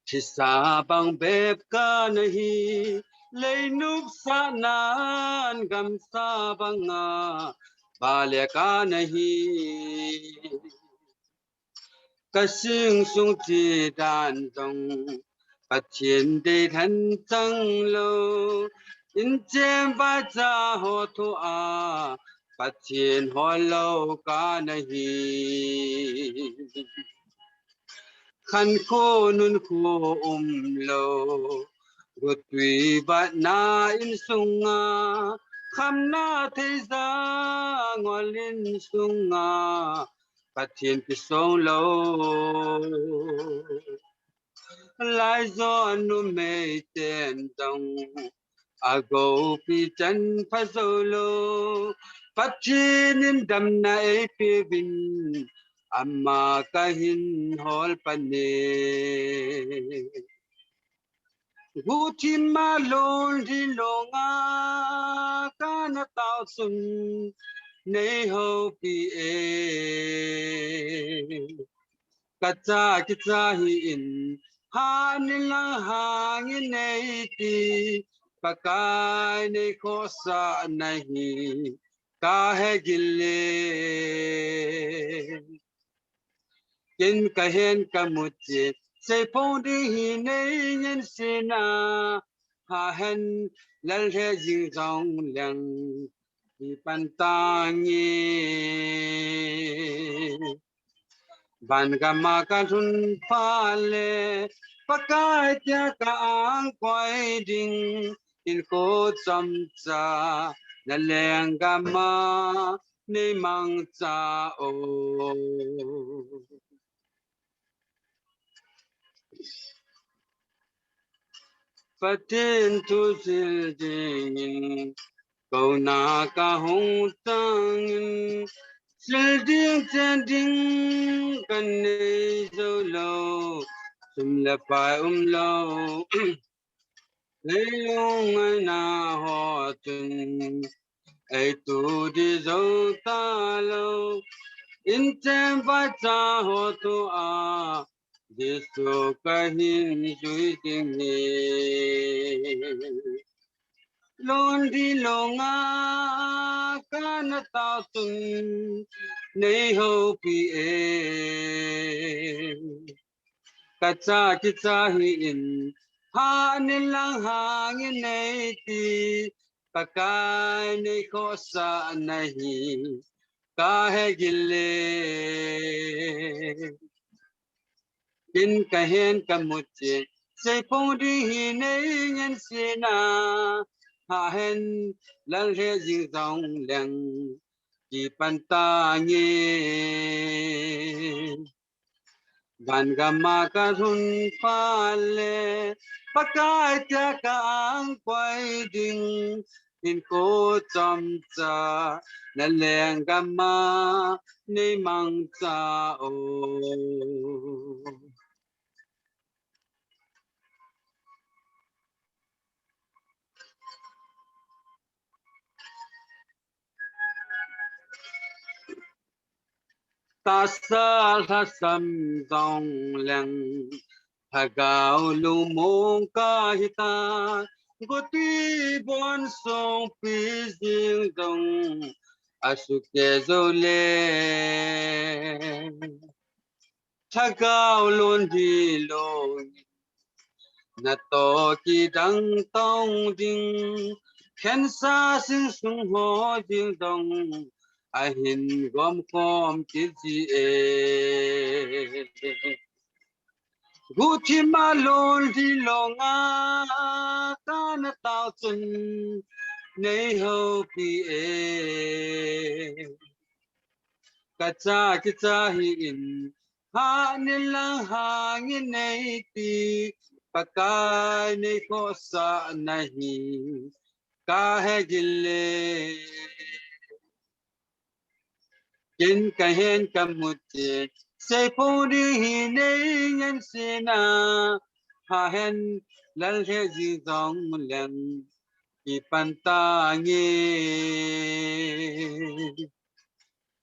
thisa bang bep kana hi, lei nopsahnan gamsa banga, bale kana hi. Ka sing sung thi dan jong, Pathen dei than chang lou, inchen vaicha ho thu a, Pathen hol lou kana hi. Khankho nunkho umlou, gotwi vatna insunga, khamna theija ngol insunga, Pathen kisong lou. Laijo numei ten jong, agoupi chan pha jou lou, Pathen in damna eipeuvin, ama kahin hol pan e. Guhthim a lungdin longa kana tao chun, nei houpi e. Ka cha kicha hi in, hah in lang hangin nei ti, Pakai nei khohsahna hi, ka he gil e. Ken ka hen ka mu cheh, sei phong ding hi nei ngen sina, hah hen lal he jing jong leng, kipan tange. Van gam a ka lhun phat le, Pakai tia ka angkoi ding, hinkho chomcha, na lenggam a nei mangcha o. Pathen thu sil dingin, kona ka hung tangin, sil ding chen ding ka nei jou lou, sum le pai umlou, leilung ngaina ho chun, ei tu di jou talou, inchen vaicha ho thu a, Jesu kahin jui ding hi. Lungdin longa kana tao chun, nei houpi e. Ka cha kicha hi in, hah in lang hangin nei ti, Pakai nei khohsahna hi, ka he gil e. Ken ka hen ka mu cheh, sei phong ding hi nei ngen sina, hah hen lal he jing jong leng, kipan tange. Van gam a ka lhun phat le, Pakai tia ka angkoi ding, hinkho chomcha, na lenggam a nei mangcha o. Tahsa lhasam jong leng, lhagao lungmong ka hita, gotwi bon songpi jing jong, asukeh jou le. Lhagao lungdin long, Natoh kidang tong ding, khensa singsung ho jing dong, ahin gom khom kit ji e. Guhthim a lon ding longa, kana tao chun nei houpi e. Kacha kicha hi in, ha ni lang ha ngi nei ti, Pakai nei khosa nahi, ka he gil le. Kin kahen kamut e, sei po ding hi nei ngen sina, ha hen lal he jing dong leng, kipan ta nge.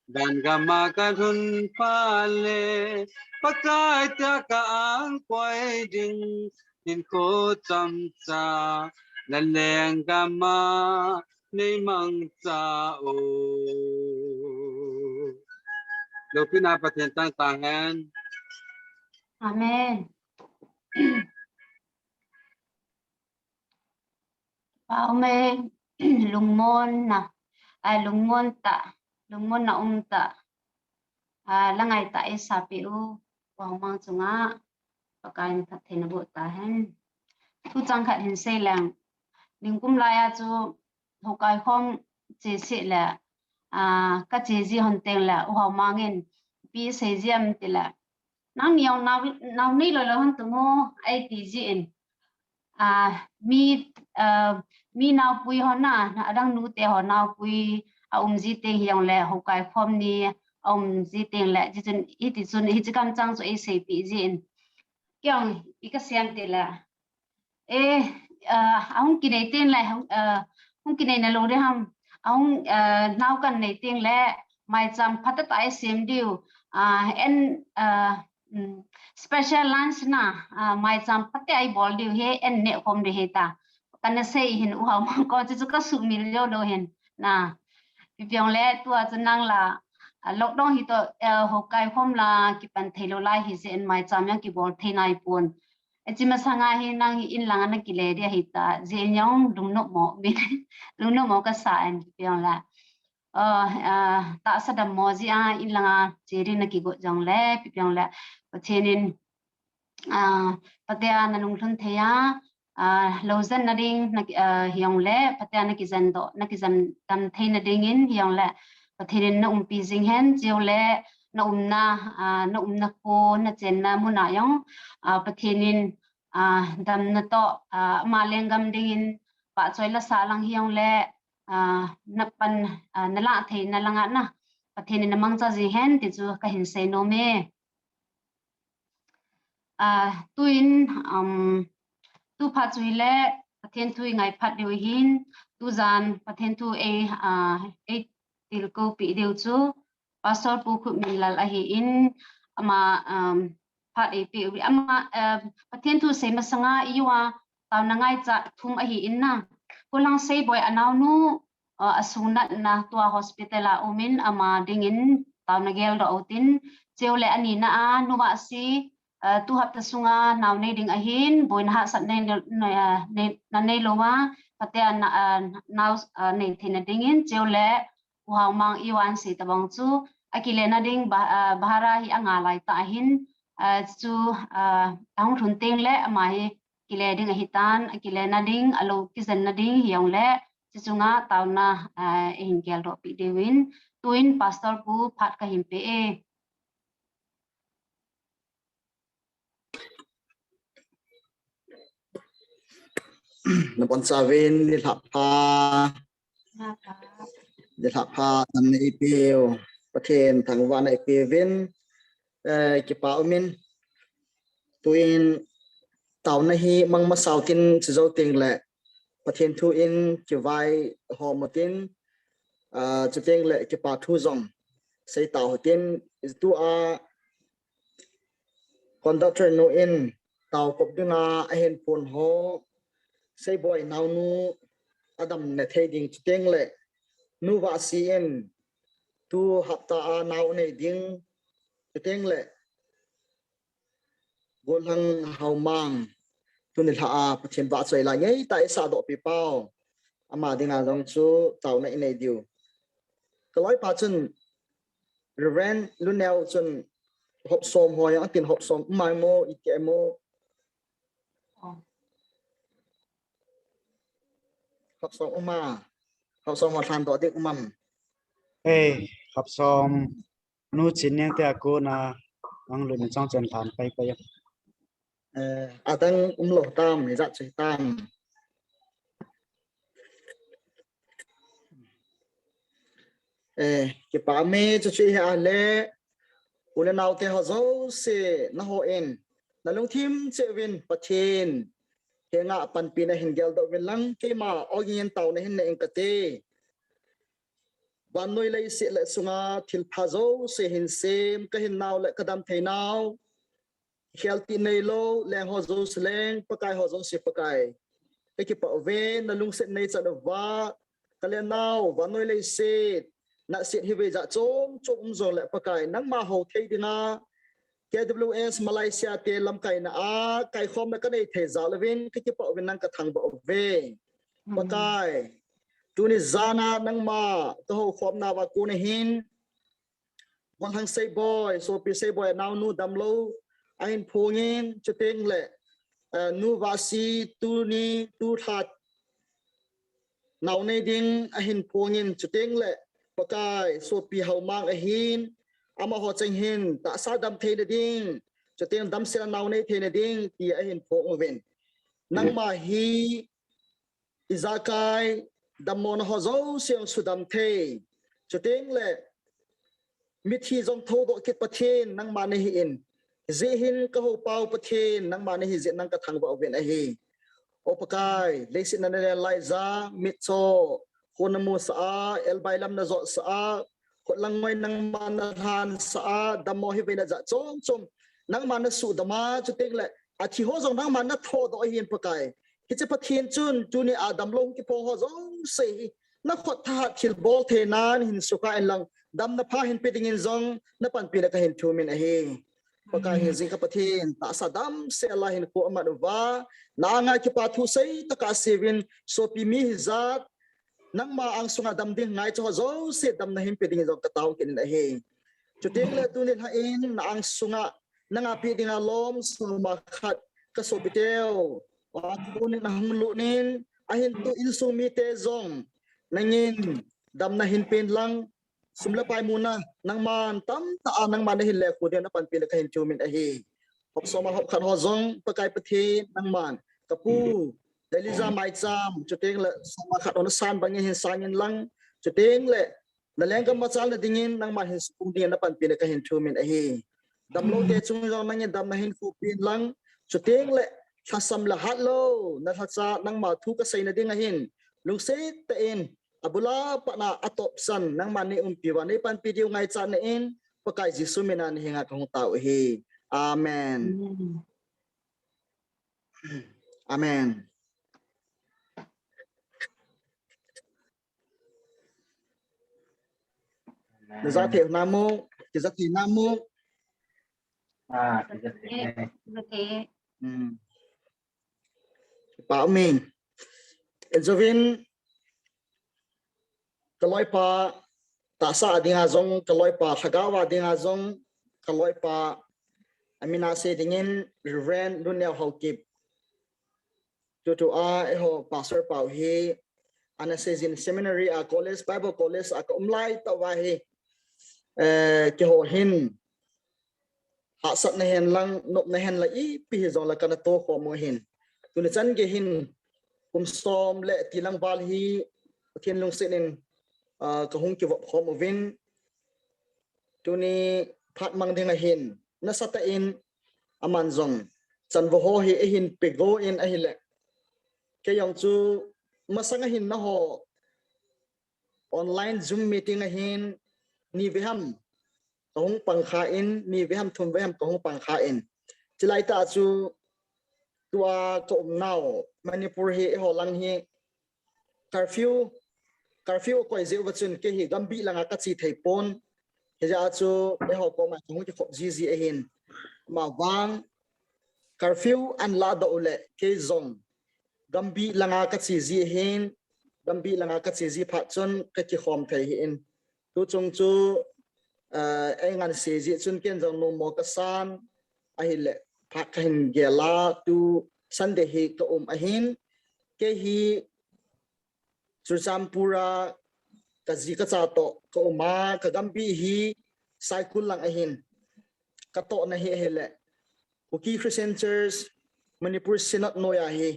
Dan gama kalhun pha le, Pakai ta ka ang koi ding, hinkho chomcha, na lenggam a nei mangcha o. Loupina Pathen tang tahen. Amen. Pau me, lungmon na, ai lungmon ta, lungmon na um ta, a, langai ta e sapi u, Haomang chunga, Pakai in phattheina boh tahen. Thu chang khat hin sei leng, ningkum laiya chu, Houkai khom che se le, a, ka che ji hon teng le, U Haomang in, pi sei ji am ti le, nang ni jong nao, nao nei loi loi hon tu mo, ai ti ji in, a, mi, a, mi naopui ho na, adang nute ho naopui, a um ji teng hi jong le, Houkai khom ni, a um ji teng le, ji chun, hiti chun, hichi kam chang chu ei seipi ji in. Kei jong, i ka siam ti le, e, a, ahung kinei teng le, hung, a, hung kinei na lou ding ham, ahung, a, nao kan nei teng le, maicham phatah tah a i sem diu, a, en, a, um, special lunch na, a, maicham phatah a i bol diu he, en neh khom diu he ta. Kana sei hin U Haomang ko chu chu ka sumil jou lou hin na. Ipi jong le tua chu nang la, a, lockdown hi toh, a, Houkai khom la kipan thei lou lai hi jeh in maicham jong kibol thei nai pon. Hichi masanga hi nang hi in langa na kile dia hi ta, jeh in jong lungnop mo, lungnop mo ka sa in ipi jong le. A, a, tahsa dammo jeh a in langa che ding na kigot jong le, ipi jong le, Pathen in, a, phatea na lunglhun thei a, a, lou jen na ding na ki, a, hi jong le, phatea na kijen doh, na kijen dam thei na ding in hi jong le, Pathen in na umpi jing hen, chule na umna, a, na umna kho, na chenna mun a jong, a, Pathen in, a, damna toh, a, ama lenggam ding in, pahchoi la sa lang hi jong le, a, na pan, a, na lah thei na langa na, Pathen in na mangcha jing hen ti chu ka hin sei nom e. A, tuin, um, tu phat chu hile, Pathen thu i ngai phat diu hin, tujan Pathen thu ei, a, ei tilkoupi diu chu, Pastor Pu Khupminlal ahi in, ama, um, phat ei pe u, ama, um, Pathen thu sei masanga i u a, taona ngaicha thum ahi in na. Kolang Seiboi a naonu, a, a sungnatna tua hospital a um in ama ding in taona geldoh u tin, chule ani na a, Nu Vahsi, a, tu hapta sunga nao nei ding ahin, boina hahsat nei, nei, a, nei, na nei lou a, phatea na, a, nao, a, nei theina ding in, chule U Haomang i van sei tabang chu, a kile na ding ba, a, bahara hi a nga lai ta ahin, a, chu, a, ahung lhun teng le ama hi kile ding ahi tan, a kile na ding, a lou kijen na ding hi jong le, chu chunga taona, a, ei hin geldoh pi diu in, tuin Pastor Pu phat ka hin pe e. Na bon chavin ni lhap pha. Ni lhap pha, nam na ipi u. Pathen thangvahna ipi vin. Eh, kipa umin. Tuin taona hi mang masau tin chu jou teng le. Pathen thu in kivai hom u tin. Ah, chuteng le kipa thu jong sei tau hitin, tua conductor nu in tao kop dinga ahin pon ho, Seiboi naonu adam na thei ding chuteng le Nu Vahsi in tu hapta a nao nei ding chuteng le Golhang Haomang tuni lha a Pathen vahchoi la ngeitah a eisahdoh pi pau, ama dinga jong chu taona inei diu. Ka loipa chun Reverend Luneo chun hop som ho jong atin, hop som um mai mo, iti ai mo. Hop som um a. Hop som ho lhan doh ding um am. Hey, hop som nu chin neng te a kona ang lun chang chen lhan pai pai. Eh, adang um lo tam, ijat chu tam. Eh, kipa me chu chu hi a le, u le nau te ho jouse, na ho in, na lungthim cheh uvin Pathen henga panpina hin geldoh uvin lang, keima ogin taona hin nei ing kate. Vannoi leiset le sunga thilpha jouse hin sem, ka hinnau le ka dam theinau, khel ti neilou leng ho jouse leng, Pakai ho jouse Pakai, ka kipah uve, na lungset neichan uva, ka le nau, vannoi leiset, naset hivei jat chom chom um jongle Pakai, nangma hou thei dinga, K W S Malaysia te lamkaina a, kaikhomna ka nei thei jal uvin, ka kipah uvin, nang ka thangvah uve. Pakai, tuni jana nangma ka houkhomna uva kona hin, Golhang Seiboi, sopi Seiboi a naonu damlou ahin phong in, chuteng le, eh, nu Vasi tuni tu lha nao nei ding ahin phong in, chuteng le Pakai, sopi Haomang ahin, amaho cheng hin tahsa dam theina ding, chuteng damsel a nao nei theina ding ti ahin phong uvin. Nangma hi ijakai dammona ho jouse jong sudam thei, chuteng le mithi jong thoudoh kit Pathen nangma nahi in, hijeh hin ka hou pau Pathen nangma nahi jeh nang ka thangvah uvin ahi. O Pakai, leiset na na lel laija, mitcho, khon na musah a, elbai lam na jotsah a, khut lang ngoi nangma na lhansah a, dammo hivei na jat chom chom nangma na sudam a, chuteng le athi ho jong nangma na thodoh ahin Pakai. Hiche Pathen chun tuni a damlou hung kiphong ho jouse hi na khut thahat thilbol theinan hin sukha in lang, damna pha hin pe dingin jong na panpina ka hin thum in ahi. Pakai, hijeh ka Pathen, tahsa damsel a hinkho aman uva, na anga kipa thu sei tah a seiyun, sopi mi hijat, nangma angsunga dam ding ngaicha ho jouse damna hin pe dingin jong ka tao kit in ahi. Chuteng le tuni lha in na angsunga nanga pe dinga lom soma khat ka sopi teu, a kunin ahung lut in, ahin tu insung mite jong nangin damna hin pen lang, sum le pai muna nangman tamtah a nangman nahin lekhu ding na panpina ka hin thum in ahi. Hop som a hop khat ho jong Pakai Pathen nangman ka pu Elija Maicham, chuteng le som a khat ho na san bangin hin sangin lang, chuteng le na lenggam machalna dingin nangman hin sukung dingin na panpina ka hin thum in ahi. Damlou te chung jong nangin damna hin khupin lang, chuteng le lhasam le hatlou na lhacha nangma thu ka seina ding ahin, lungset tah in abul a pat na atop chan nangman nei umpi uva nei panpi diu ngaichat na in, Pakai Jesu mina na henga ka hung tao ahi. Amen. Amen. Na ja thei na mo, ki ja thei na mo. Ah, ki ja thei. Hmm. Pa min. Ejovin ka loipa tahsa a dinga jong, ka loipa lhagao a dinga jong, ka loipa amin a sei dingin Reverend Luneo Haokip. Tutu a eiho pastor pau hi ana sei jin seminary a college, Bible college a ka um lai tah uva hi, eh, keiho hin hahsatna hen lang, nopna hen lang ipi hi jong la kana to khom u hin. Tuni chan gei hin kum som le ti lang val hi Pathen lungset in, ah, ka hung kivop khom uvin. Tuni phat mang ding ahin, nasatah in aman jong chanvo ho hi eihin pe go in ahile, kei jong chu masang ahin na ho online Zoom meeting ahin ni vei ham ka hung pang kha in, ni vei ham thum vei ham ka hung pang kha in. Chilai tah chu tua ka um nau Manipur hi eiho lang hi curfew, curfew akoi jeh uva chun kei hi gambih langa ka che thei pon. Hijeh a chu eiho koma ka hung kikhop jiji ahin. Amavang Curfew an ladoh u le kei jong Gambih langa kache ji hin, Gambih langa kache ji phat chun kakikhom thei hih in. Tu chung chu eh, einganse ji chun ken jong nommo kasan, ahile phat kahin gel a, tu Sunday hi kaum ahin. Kei hi Churachandpur a kaji kacha toh kaum a, ka Gambih hi Saikul lang ahin. Katohna hi ahile Kuki Christian Church Manipur Synod noiya hi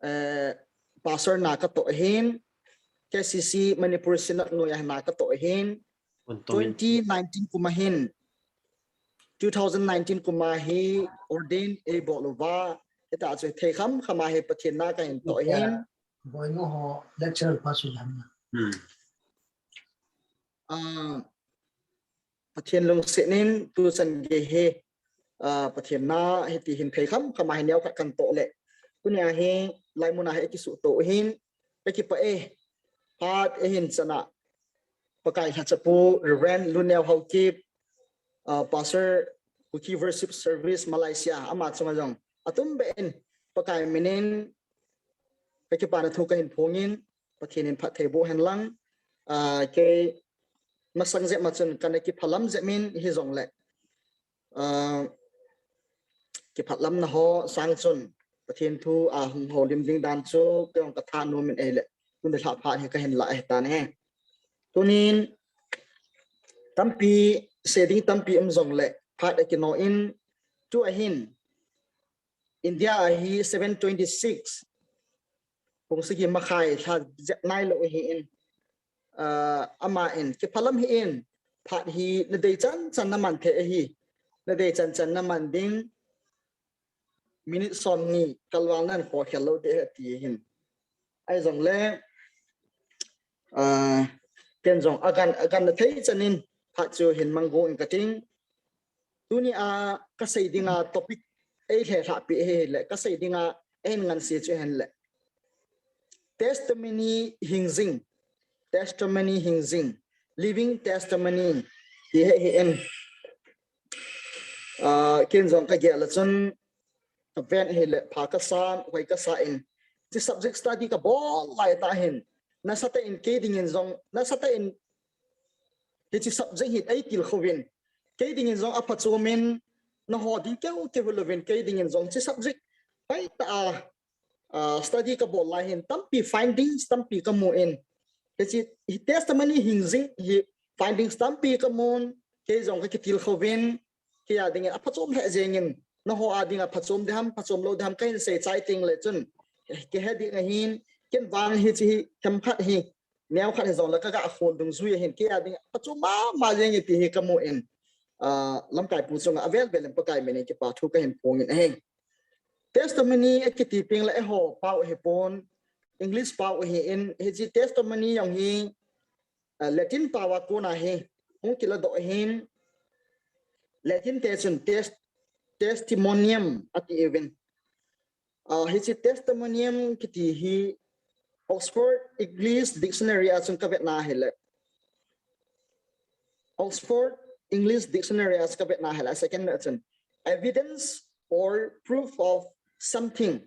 eh, pastor na katoh ahin, K C C Manipur Synod noiya na katoh ahin. Twenty nineteen kum a hin, two thousand nineteen kum a hi ordain eibol uva, hita chu thei khamkham a hi Pathen na kahin toh ahin. Boina ho lecturer pa chu lam na. Ah, Pathen lungset in tuchan gei hi, ah, Pathen na hiti hin thei khamkham a hi neokhat kan toh le. Tunia hi laimun a hi kisutoh hin, kakipah e, phat eihin chan a Pakai lhachapu Reverend Luneo Haokip, ah, Pastor Kuki Worship Service Malaysia, ama chunga jong atumbeh in Pakai minin kakipana thu kahin phongin, Pathen in phatthei boh hen lang, ah, kei masang jep ma chun kana kiphalam jep in hijongle, ah, kiphatlamna ho sang chun Pathen thu ahung houlim ding dan chu kei jong katha nom in ahile, tuni lha phat hi kahin la ahitan ahi. Tunin tampi, sei ding tampi um jongle phat akino in, tu ahin India a hi seven twenty six, pung sagi makhai lha jep nailou ahin, ah, ama in kiphalam hih in, phat hi nadei chan chan naman thei ahi, nadei chan chan naman ding, minute somni kalval nan khokhel lou ding ahi ati ahin. Ahijongle, ah, ken jong agan, agan na thei chan in phat chu hin mang go in kating. Tunia kasei dinga topic eilhelhahpi ahile, kasei dinga eihin nganse chu ahin le, testimony hingjing, testimony hingjing, living testimony ti hi ahin. Ah, ken jong kagel a chun kaven ahile pha kasan, hoi kasan, hiche subject study kabol laitah hin, nasatah in kei dingin jong, nasatah in hiche subject hi eitilkhouvin, kei dingin jong aphachom in, nangho ding keu keu hilouvin, kei dingin jong hiche subject hoitah a, ah, study kabol lai hin tampi findings tampi kamu in, hiche hi testimony hingjing hi findings tampi kamun, kei jong kakitilkhouvin, kei a dingin aphachom lheh jengin, nangho a dinga phachom ding ham, phachom lou ding ham kahin seichai tengle chun, eh, kihe ding ahin, ken vang hiche hi themkhat hi, neokhat hijongle kaga khol dungjui ahin, kei a ding aphachom mama jeng e ti hi kamu in, ah, lamkai pu chunga avel vel in Pakai minin kipa thu kahin phongin ahi. Testimony akiti pengle eiho pao ahipon, English pao ahin, hiche testimony jong hi, ah, Latin pao a kona hi hung kiladoh ahin, Latin te chun tes-, testimonium atiuvin. Ah, hiche testimonium kiti hi Oxford English Dictionary a chun kavetna ahile, Oxford English Dictionary a chun kavetna ahile, second na chun, evidence or proof of something.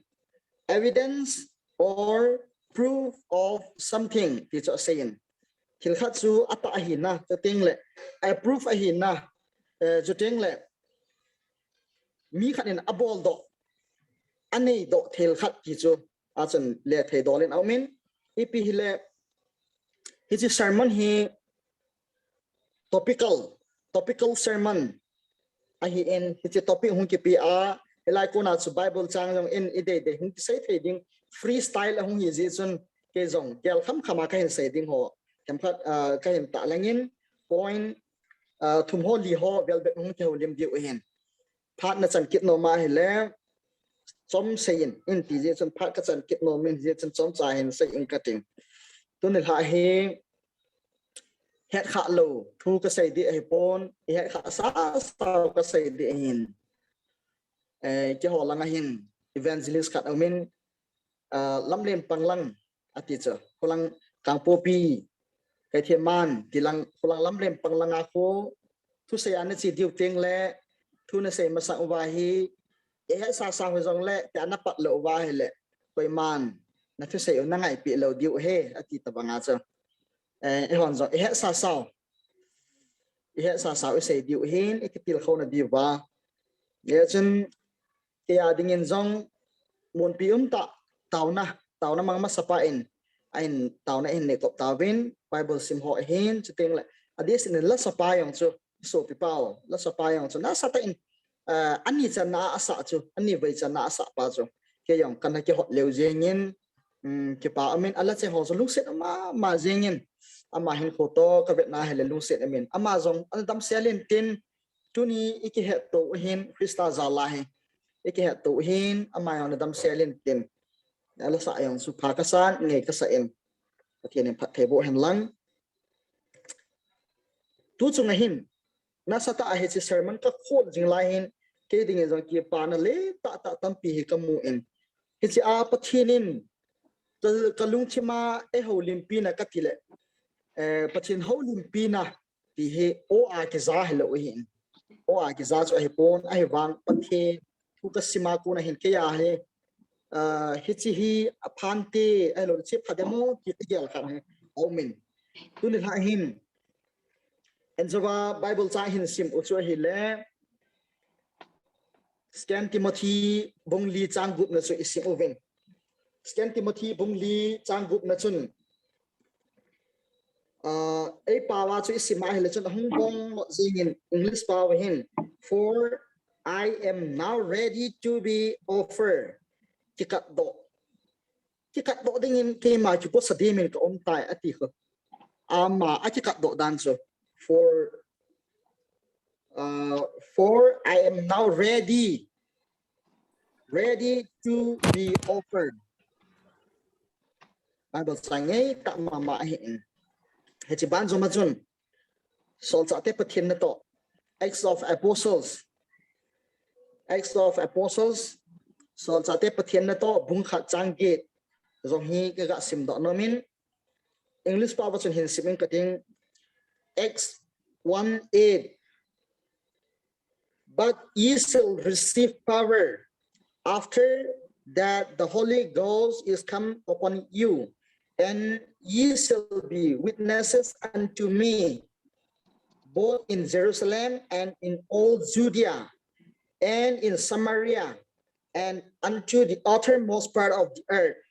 Evidence or proof of something ti chu aseiyin. Thil khat chu atah ahina, chutengle, a proof ahina, eh, chutengle, mi khat in aboldoh, aneidoh thil khat ti chu, achun lethei dol in aumin, ipi hile, hiche sermon hi topical, topical sermon ahin, hiche topic hung kipe a, hilai kona chu Bible chang jong in ideidei hung kisei thei ding, freestyle ahung hi jeh chun, kei jong gel khamkham a kahin sei ding ho themkhat, ah, kahin tahlang in, point, ah, thum ho li ho velvet hung kihoulim diu ahin. Phat nachan kit nom ahile, chom seiyin, in ti jeh chun phat kachan kit nom in jeh chun chomcha hin seiyin kating. Tuni lha hi, hetkhah lou thu kasei ding ahipon, ihetkhah sasau kasei ding ahin. Eh, keiho langa hin evangelist khat aumin, ah, Lamlen Panglang ati chu, khulang Kangpokpi, Keithelman, tilang, khulang Lamlen Panglang a khu, thusei a nache diu tengle, thu nasei masang uva hi, Ihet sasa u jongle, tia napat lou uva ahile, koiman nathusei u nangaipi lou diu ahi, ati tabanga chu. Eh, eihon jong ihet sasa u, ihet sasa u isei diu ahin, ikitilkhouna diu va. Hijeh chun, kei a dingin jong, munpi umtah, taona, taona mang masapa in, ahin taona ahin neikop tauvin, Bible sim ho ahin, chuteng le, adeh seh in lasapa jong chu, sopi pau, lasapa jong chu, nasatah in, ah, ani channa a asah chu, ani vei channa a asah pa chu, kei jong kana kihot leu jengin, um, kipa umin, ala cheng ho chu lungset um mama jengin, ama hinkho toh kavetna ahile lungset umin, ama jong ana damsel intin, tuni ikihetto u ahin, Christa jal a hi, ikihetto u ahin, ama jong ana damsel intin, alasah jong chu pha kasan, ngai kasan, Pathen in phatthei boh hen lang. Tu chunga hin, nasatah a hiche sermon kakhol jing lai hin, kei dingin jong kipana le tahtah tampi hi kamun. Hiche a Pathen in, ka, kalungthim a eihoulimpina katile, eh, Pathen houlimpina ti hi, o a kija hilou ahin. O a kija chu ahipon, ahivang Pathen thu kasim a kona hin kei a hi, ah, hiche hi aphante, ahilou, hiche pha demo ti kagel khat hi aumin. Tuni lha hin, eihon jong Bible chang hin sim u chu ahile, Second Timothy bung li chang gupna chu isim uvin. Second Timothy bung li chang gupna chun, ah, eipao a chu isim a ahile chun ahung bong lou jengin, English pao a hin, "For I am now ready to be offered." Kikatdoh. Kikatdoh dingin keima kiposa dimin kaum tai ati kho. Ama akikatdoh dan chu. "For, uh, for I am now ready, ready to be offered." Bible chang ngeitah mama ahin. Hiche ban joma chun, Solchahte Pathian natoh, Acts of Apostles, Acts of Apostles, Solchahte Pathian natoh, bung khat chang get jong hi kaga simdoh nomin, English pao a chun hin sim inge kating, Acts one eight. "But ye shall receive power. After that, the Holy Ghost is come upon you, and ye shall be witnesses unto me, both in Jerusalem and in all Judea, and in Samaria, and unto the uttermost part of the earth."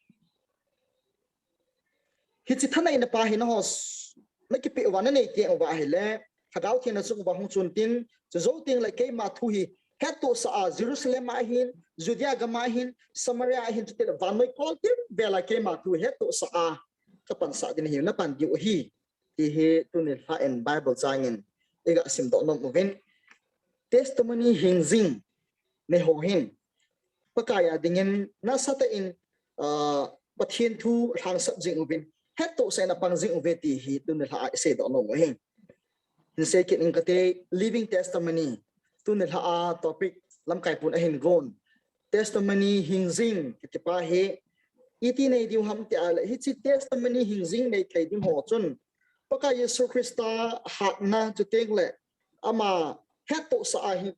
Hiche thaneina pa hi nangho s-, nakipeh uva, nanei teng uva ahile, Lhagao Theng nachung uva hung chun tin, chujou teng le keima thu hi hettohsah a, Jerusalem a hin, Judea gam a hin, Samaria a hin, chuteng le vannoi kol kimvel a keima thu hettohsah a, kapansah ding ahi, napan diu ahi. Ti hi tuni lha in Bible chang in iga simdoh nom uvin. Testimony hingjing neiho hin, Pakai a dingin nasatah in, ah, Pathen thu lhangsap jing uvin, hettohsah in apang jing uve ti hi tuni lha a iseidoh nom u ahi. Hin sei kit inge kate, living testimony. Tuni lha a topic lamkai pun ahin gon. Testimony hingjing kiti pa hi iti nei diu ham ti ahile, hiche testimony hingjing nei thei ding ho chun, Pakai Jesu Christa hatna chuteng le ama hettohsah a hi,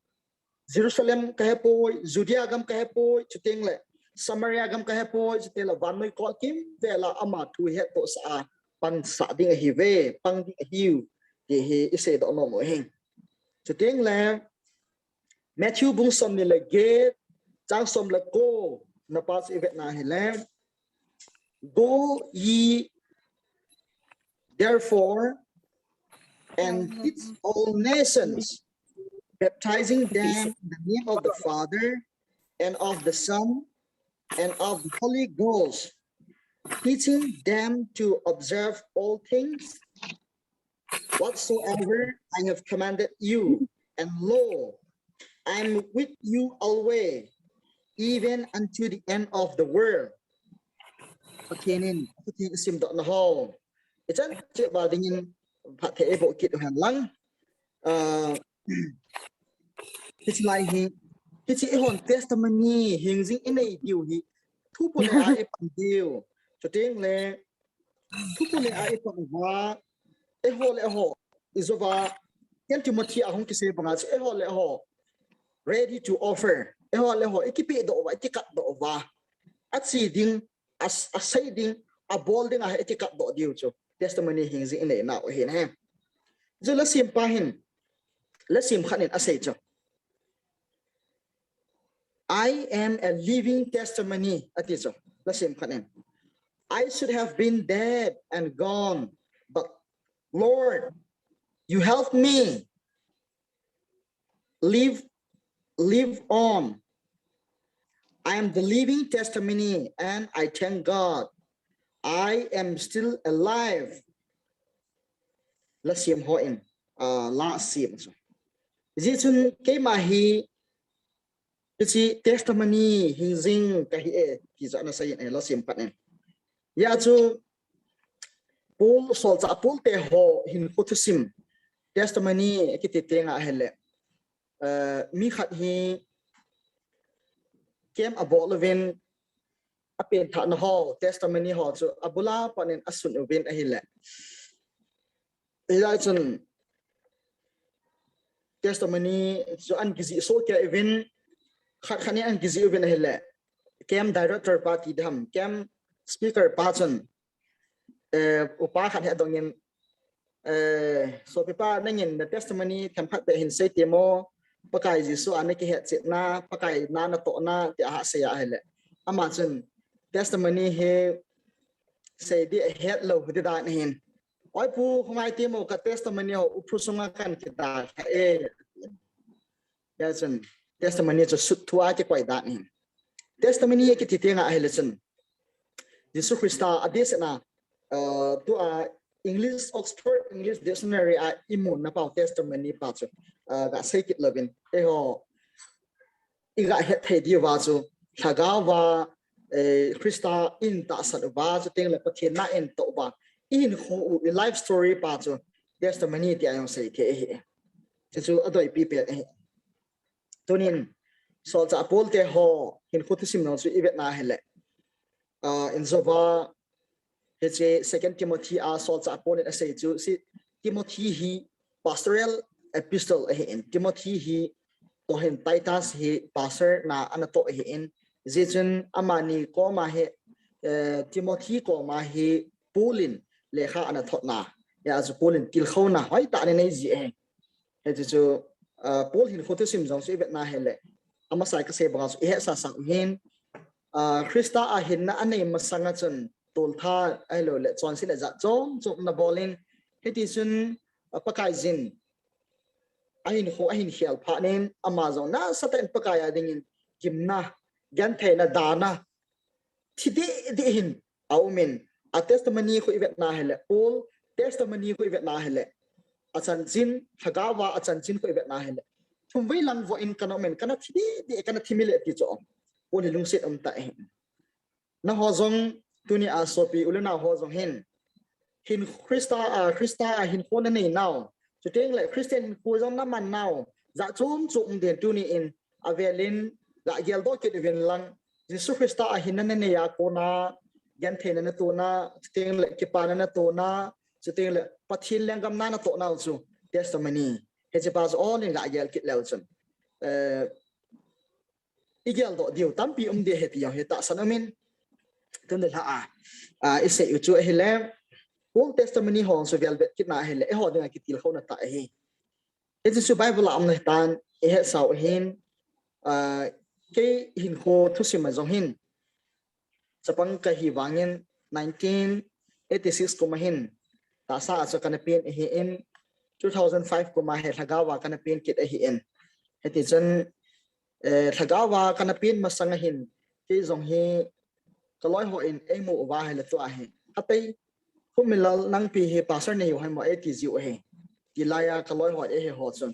Jerusalem kahepoi, Judea gam kahepoi, chuteng le Samaria gam kahepoi, chuteng le vannoi kol kimvel a ama thu hettohsah a pansah ding ahiuve, pang ding ahiu, ti hi iseidoh nom u ahi. Chuteng le Matthew bung somni le get, chang som le ko na pa chu ivetna ahile, "Go ye therefore and teach all nations, baptizing them in the name of the Father and of the Son and of the Holy Ghost, teaching them to observe all things whatsoever I have commanded you. And lo, I am with you always, even unto the end of the world." Pathen in, Pathen simdoh na ho. Ichan cheh uva dingin phatthei eiboh kit u hen lang. Ah, hiche lai hi, hiche eihon testimony hingjing inei diu hi, thupu ne a ipang diu. Chuteng le, thupu ne a ipang uva, eiho le eiho, ijouva, Second Timothy a hung kisei banga chu eiho le eiho, ready to offer. Eiho le eiho, i kipe doh uva, i kikat doh uva. A chi ding, a, a sei ding, a bol ding a i kikat doh diu chu. Testimony hing jing i nei nau ahi ne. Chu la sim pa hin, la sim khat in a sei chu. I am a living testimony, ati chu. La sim khat in. I should have been dead and gone, but Lord, you helped me live, live on. I am the living testimony and I thank God I am still alive. La sim ho in, uh, la sim chu. Ji chun keima hi, hichi testimony hing jing ka hi e, ti chu ana sei in, eh, la sim khat in. Ya chu, Paul, solchah Paul te ho hinkho thusim, testimony kiti teng a hile, eh, mi khat hi camp a bol uvin, a pen thahna ho, testimony ho chu a bula panin a sun uvin ahile. Hilai chun testimony chu an kijih soh kei uvin, khat khat in an kijih uvin ahile. Camp director pa ti dam, camp speaker pa chun, eh, upa khat hi adongin, eh, sopipa, nangin na testimony themkhat beh hin sei temo, Pakai Jesu a na kihetchetna, Pakai na natohna, ti a sei ahile. Ama chun testimony hi sei di ahet lou, huti dan ahin. Oi pu, hungai temo ka testimony ho, u phu sunga kan kidalha e. Ya chun, testimony chu sut thua kikoi dan ahin. Testimony kiti teng a hile chun, Jesu Christa a deisahna, uh, tua English, Oxford English Dictionary a i muna pau testimony pa chu, uh, ga sei kit louvin. Eiho, i ga het thei diu va chu, lhagao va, eh, Christa in tahsan uva, chuteng le Pathen na in toh uva, i hinkho u, i life story pa chu, testimony ti a jong sei thei ahi. Chu chu adoi pi pen ahi. Tunin, solchah Paul te ho hinkho thusim jong chu i vetna hile. Ah, in jova, hiche Second Timothy a solchah Paul in a sei chu, si Timothy hi pastoral epistle ahi in, Timothy hi toh hin Titus hi pastor na ana toh ahi in, ji chun amani koma hi, eh, Timothy koma hi Paul in lekha ana thotna, ya chu Paul in tilkhouna hoitah ana nei ji ahi. Hichu chu, ah, Paul hinkho thusim jong chu i vetna hile, amasa a ka sei banga chu i hetsah sah u hin, ah, Christa a hinna anei masanga chun toltha ahilou le chonset le jat chom chom ana bol in, hiti chun, ah, Pakaiyin a hinkho ahin khel phat in, ama jong nasatah in Pakai a dingin gimna, gentheina, dana, thi deh deh hin a um in, a testimony khu i vetna hile, Paul testimony khu i vetna hile, a chanchin, lhagao va a chanchin khu i vetna hile, thumvei lang voh in kana um in, kana thi deh deh, kana thi mile ti chu Paul hi lungset um tah ahi. Nangho jong tuni a sopi u le nao ho jong hin, hin Christa a, Christa a hinkho na nei nau, chuteng le Christian hinkho jong na man nau, jat chom chom um den tuni in, avel in, ga geldoh kit uvin lang, Jesu Christa a hinna na nei a kona, gentheina na tona, chuteng le kipana na tona, chuteng le Pathen lenggam na na toh nau chu testimony. Hiche pa chu all in ga gel kit leu chun, eh, i geldoh diu tampi um ding ahi ti jong hi tahsan um in, tun le lha a, ah, i sei u chu ahile, Paul testimony ho chu velvet kit na ahile, eiho dinga kitilkhouna tah ahi. Hichu chu Bible a um na tan i hetsah u hin, ah, kei hinkho thusim a jong hin, chapang kahi vangin nineteen eighty-six kum a hin, tahsa a chu kana pen ahi in, two thousand five kum a hi lhagao va kana pen kit ahi in. Hiti chun, eh, lhagao va kana pen masang a hin, kei jong hi ka loi ho in eimu uva hile tua hi, Khatvei, Khupminlal Nangpi hi pastor nei u ham mo, eiti jiu ahi. Ti laiya ka loi ho, eiho chun,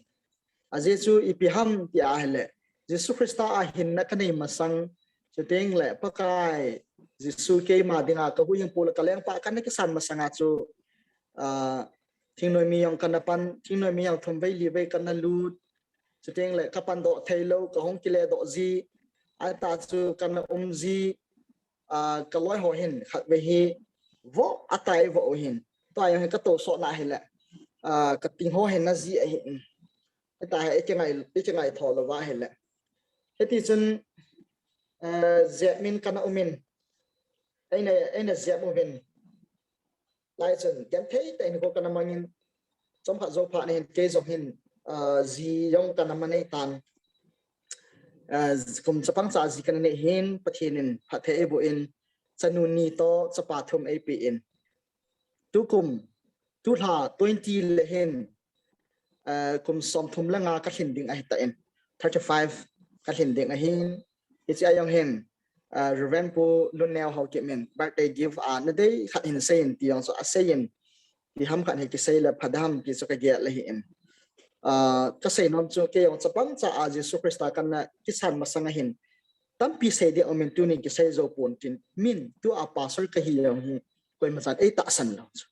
ajeh chu ipi ham ti ahile, Jesu Christa a hinna ka nei masang, chuteng le Pakai Jesu keima dinga ka huhhingpu le ka lengpa kana kisan masanga chu, ah, thingnoi mi jong kana pan, thingnoi mi jong thumvei livei kana lut, chuteng le ka pandoh theilou, ka hung kiledoh ji, atah chu kana um ji, ah, ka loi ho hin khatvei hi voh atai voh u hin, tua jong hi ka tousot na hile, ah, ka ting ho hin na ji ahi. Hita hi i kingai, i kingai tho louva hile, Hiti chun, eh, jep min kana umin. Eina, eina jep uvin. Lai chun, genthei tah in hinkho kana mangin. Chomkhat jou phat na hin, kei jong hin, eh, ji jong kana mang nei tan. Eh, kum chapang cha ji kana nei hin, Pathen in phatthei eiboh in, chanu ni toh chapa thum eipe in. Tukum, tulha twenty le hin, eh, kum somthum le nga kalhin ding ahitan, thirty-five kalhin ding ahin, hiche a jong hin, eh, Reverend Pu Lunneo Haokip in birthday gift a nadei khat hin seiyin ti jong chu aseiyin, ipi ham khat hi kisei le phadam ti chu kagel ahin. Ah, kasei nom chu kei jong chapang cha a Jesu Christa kana kisan masang a hin tampi sei ding aumin tunin kisei jou pon tin, min tua pastor kahi jong hi koima chan eitahsan lou chu.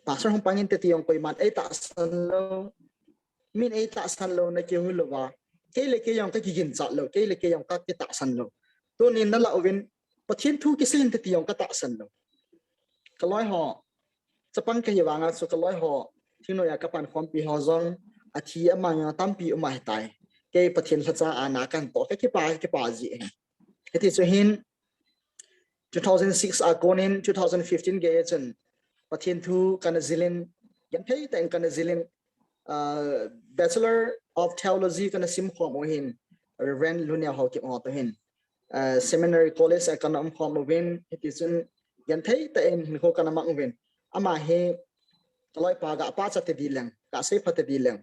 Pastor hung pang inte ti jong koiman eitahsan lou. Min eitahsan louna kihou louva, kei le kei jong kakiginchat lou, kei le kei jong kakitahsan lou. Tunin nalah uvin, Pathen thu kisei inte ti jong katahsan lou. Kaloi ho, chapang kahi vanga chu kaloi ho, thingnoiya kapankhompi ho jong, athi amang jong tampi um ahitai. Kei Pathen lhacha a na kanatoh, kakipa, kakipa ji ahi. Hiti chu hin, two thousand six a konin two thousand fifteen gei chun Pathen thu kana jilin, genthei tah in kana jilin, uh, Bachelor of Theology kana simkhom u hin, Reverend Lunneo Haokip ho toh hin, uh, Seminary College a kana umkhom uvin, hiti chun genthei tah in hinkho kana mang uvin. Ama hi kaloipa gapachat tading leng, gasei phat tading leng.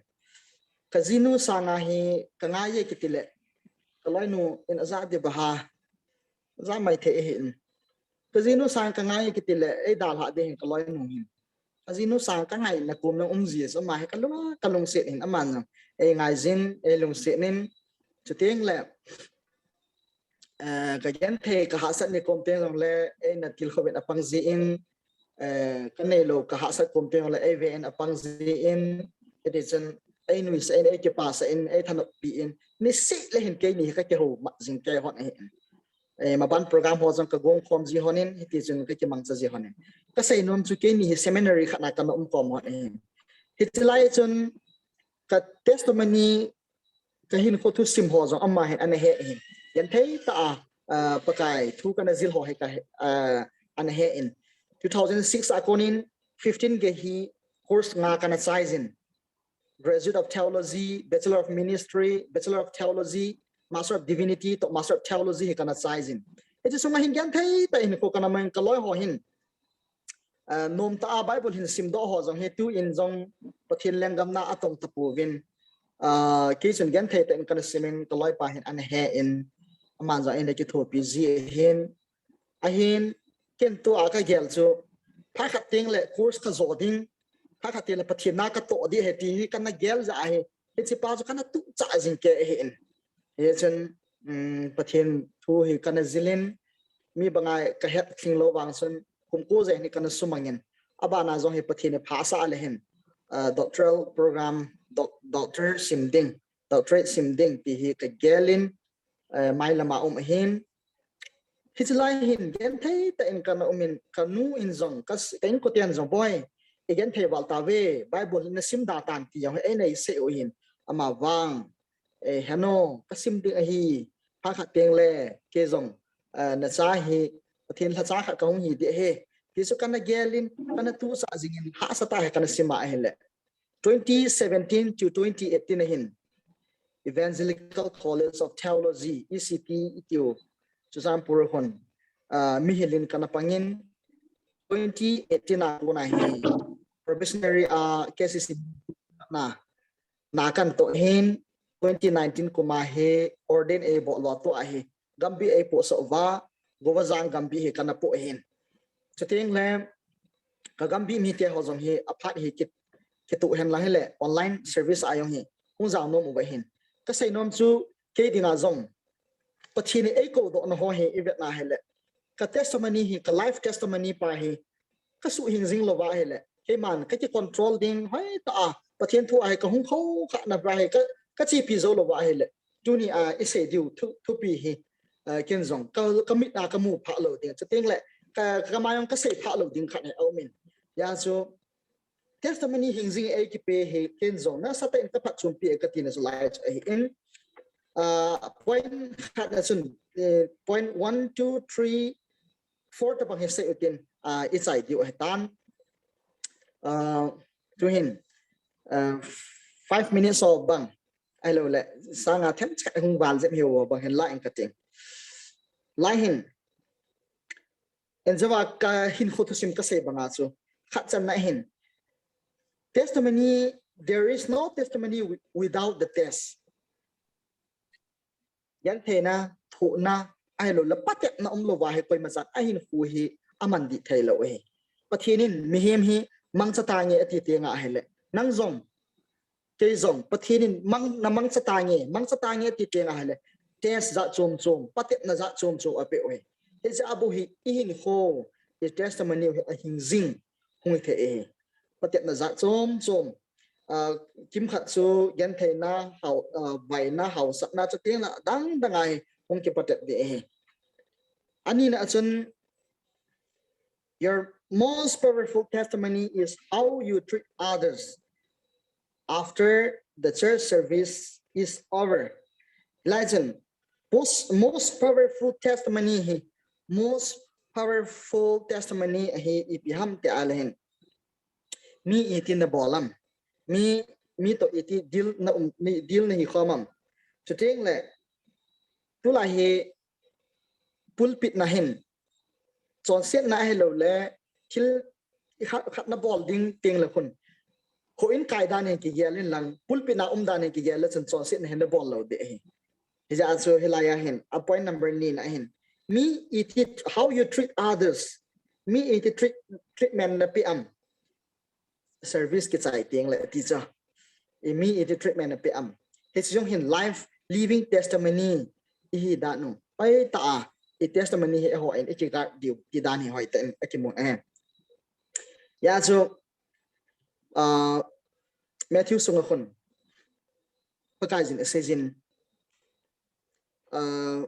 Kajinu sanga hi kangai e kiti le, kaloinu in ajah ding bang ham, ajah mai thei ahin. Kajinu sanga kangai e kiti le, eidalhah ding ahin kaloinu hin. Kajinu sanga kangaina kom jong um ji chu, ama hi kalung, kalungset ahin, aman jong eingaijin, eilungset in, chuteng le, eh, kagenthei kahahsat ni kom teng jongle eina tilkhouvin apang jin, eh, kaneilou kahahsat kom teng jongle eiven apang jin, hiti chun einuisah in, eikipasah in, eithanoppi in, niseh le hin keini hi kakihou mat jing kei hon ahin. Eh, maban program ho jong kagong khom ji honin, hiti chun kakimangcha ji honin. Kasei nom chu keini hi seminary khat na kana umkhom hon ahin. Hiti lai chun ka testimony, kahinkho thusim ho jong ama hin ana he ahin. Genthei tah a, ah, Pakai thu kana jil ho hi ka, ah, ana he in. Two thousand six a konin fifteen gei hi course nga kana chaijin. Graduate of Theology, Bachelor of Ministry, Bachelor of Theology, Master of Divinity, toh Master of Theology hi kana chaijin. Hiche sunga hin genthei tah in hinkho kana mang, kaloi ho hin, ah, nomtah a Bible hin simdoh ho jong hi tuin jong Pathen lenggam na atong tapouvin. Ah, kei chun genthei tah in kana simin kaloipa hin ana he in, aman jong eina kithopi ji ahin. Ahin, ken tua kagel chu, phat khat teng le course kajo ding, phat khat teng le Pathen na katoh ding ahi ti hi kana gel jeh ahi. Hichepa chu kana tuchah jing kei ahin. Hichun, um, Pathen thu hi kana jilin, mi banga kahet lhing lou vang chun, kum ko jen hi kana sumangin. Abana jong hi Pathen in phasah le hin, uh, doctoral program, doc-, doctor sim ding, doctorate sim ding ti hi kagelin, eh, mailama um ahin. Hiche lai hin genthei tah in kana umin, kanu in jong, ka s-, ka inkoten jong, "Boi, igenthei val tauve, Bible nasim da tan," ti jong eina sei u ahin. Ama vang, "Eh, heno, kasim ding ahi, phat khat teng le, kei jong, eh, nacha hi, Pathen lhacha khat kahung hi ding ahi," ti chu kana gelin, kana tuchah jingin, hahsa tah a hi kana sim a ahile. Twenty seventeen to twenty eighteen ahin, Evangelical College of Theology, E C T itiu, Churachandpur hon, ah, mihil in kana pangin, twenty eighteen a kona hi, probationary a K C C na, na kana toh hin, twenty nineteen kum a hi ordain eibol lou tua hi, Gambih eipohsah uva, Govajang Gambih hi kana poh ahin. Chuteng le, ka Gambih mite ho jong hi aphat hi kit, kituh hen lang hile, online service a jong hi hung jao nom uva ahin. Kasei nom chu, kei dinga jong, Pathen in eikou dohna ho hi ivet na hile, ka testimony hi, ka life testimony pa hi, kasuh hing jing louva ahile, keiman kaki control ding, hoitah a Pathen thu a hi kahung khoukhah na pa hi, ka, kachepi jou louva ahile, tuni a isei diu thu, thupi hi, ah, ken jong ka, kamit na kamu phah lou ding. Chuteng le, ka, kamai jong kasei phah lou ding khat hi aumin. Hijeh chun, testimony hing jing eikipe hi, ken jong nasatah in kaphatchompi e katina chu lai chu ahin. uh, point khat na chun, uh, point one, two, three, four tabang hi sei utin, uh, i chai diu ahitan. Uh, tuhin, uh, five minutes of bang. Ahilou le, sanga them chai hung val jep hiu bang hin la in kating. Lai hin, en jawa ka hin khu thusim ka sei banga chu. Khat channa hin. Testimony, there is no testimony without the test. Gentheina, thohna, ahilou le patepna umlou va hi koima chan a hin khu hi aman dih thei lou hi. Pathen in mihem hi mangcha tange ati teng ahile. Nang jong, kei jong, Pathen in mang, na mangcha tange, mangcha tange ati teng ahile. Test jat chom chom, patepna jat chom chom apeh u hi. Hiche a bou hi i hin khu, i testimony hi ahing jing hung hi thei hi. Patepna jat chom chom. Uh, kimkhat chu gentheina, hao, uh, vaina, haosatna chu teng la dang dang a hi hung kipatep ding hi. Anina chun, your most powerful testimony is how you treat others after the church service is over. Lai chun, most, most powerful testimony hi, most powerful testimony hi ipi ham ti ahile hin. Mi iti na bol am. Mi, mi to iti deal na um, mi deal na hi khom am. Chuteng le, tulai hi pulpit na hin. Chonsetna ahilou le, thil khat, khat na bol ding teng le khun. Houin kai dan hin kigel in lang, pulpit na um dan hin kigel le chun chonsetna hin na bol lou ding hi. Hijeh a chu hilai a hin, a point number ni na hin. Mi iti, how you treat others. Mi iti treat, treatment na pe am. Service kichai teng le ti chu. I mi iti treatment na pe am. Hiche jong hin life, living testimony ihi dan u. Pai ta a, i testimony hi eiho in i ki guard diu, ti dan hi hoitah in akimun ahi. Hijeh chu, uh, Matthew sunga khun. Pakaiyin asei jin. Uh,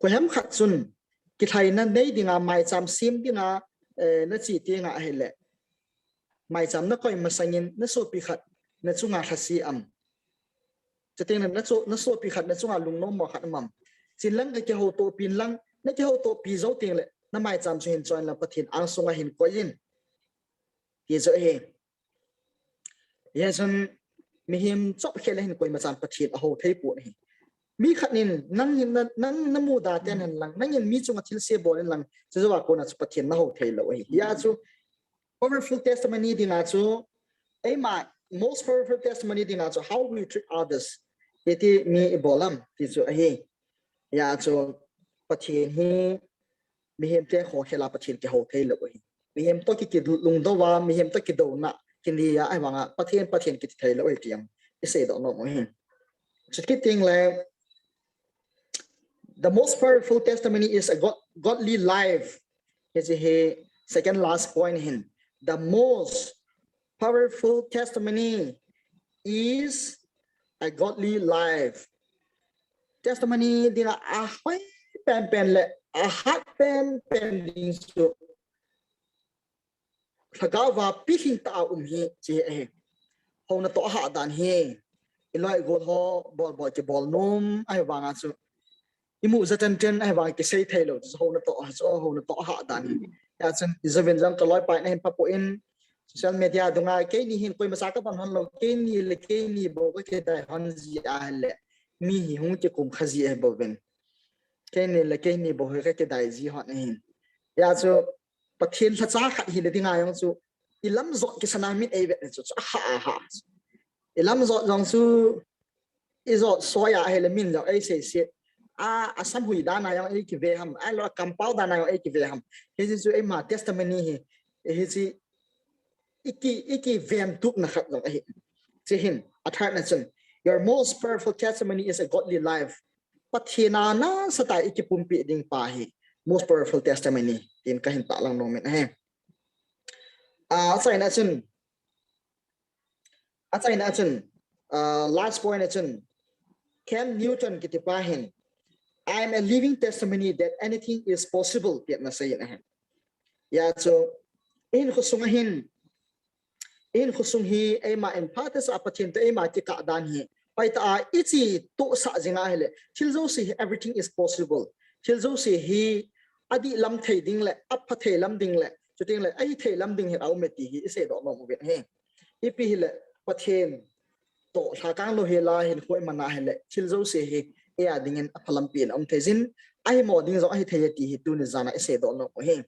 koiham khat chun, kilhaina nei dinga, maicham sem dinga, eh, na che teng ahile. Maicham na koi masangin, na sopi khat, na chunga lhase am. Chuteng le na cho, na sopi khat, na chunga lungnom mo khat um am. Chin lang ka kihoutopi in lang, na kihoutopi jou teng le, na maicham chu hin choi in lang Pathen angsunga hin koi in. Ti chu ahi. Hijeh chun mihem chop khel a hin koima chan Pathen ahou thei pon ahi. Mi khat in nang in na, nang na muda ten hen lang, nang in mi chunga thilse bol in lang, chujouva kona chu Pathen na hou thei lou ahi. Hijeh chu powerful testimony dinga chu, eima most powerful testimony dinga chu how we treat others. Iti mi i bol am ti chu ahi. Hijeh chu Pathen hi mihem te khokhel a Pathen kihou thei lou ahi. Mihem to ki, kilungdou a, mihem to kidouna, kinei a, ahivanga Pathen, Pathen kiti thei lou ahi ti jong i seidoh nom u ahi. Chukit teng le, the most powerful testimony is a God, godly life. Hiche hi second last point hin. The most powerful testimony is a godly life. Testimony dinga ahoi penpen le ahat penpen ding chu lhagao va pilhing tah a um hi ti ahi. Houna toh ahah dan hi. I loi gol ho bol bol kibol nom ahivanga chu. I mu ja ten ten ahivanga kisei thei lou chu houna toh a chu houna toh ahah dan hi. Hijeh chun i jouvin jong ka loipa in ahin pha poi in social media dunga keini hin koima cha ka pan hon lou, keini le keini bou ka kidai hon ji ahile. Mi hi hung kikum kha ji ahi bouvin. Keini le keini bou hi ka kidai ji hon ahin. Hijeh chu Pathen lhacha khat hina dinga jong chu i lam jot kisana min ei vet chu chu aha aha. I lam jot jong chu i jot soi a ahile min jong ei sei se. A, a samhui dan a jong ei kive ham. Ahilou a kampao dan a jong ei kive ham. Hiche chu eima testimony hi. Hiche i ki, i kiventupna khat jong ahi. Hiche hin, a third na chun, your most powerful testimony is a godly life. Pathen a nasatah a i kipumpi ding pa hi most powerful testimony tin ka hin tahlang nom in ahi. Ah, achaina chun, achaina chun, ah, last point na chun, Ken Newton kiti pa hin, "I am a living testimony that anything is possible," ti ana sei in ahi. Hijeh chun, i hinkho sung a hin, i hinkho sung hi eima in phatechan Pathen toh eima kikah dan hi Pai ta a, ichi tohsah jing a hile, thil jouse hi everything is possible. Thil jouse hi adih lam thei ding le, apha thei lam ding le, chuteng le, ahi thei lam ding hi aume ti hi isei doh nom uvin ahi. Ipi hile, Pathen toh lhakang lou hi la hin khoi mana hile, thil jouse hi eia dingin apha lampi in aum thei jin, ahimo ding jong ahi thei e ti hi tuni jana isei doh nom u ahi.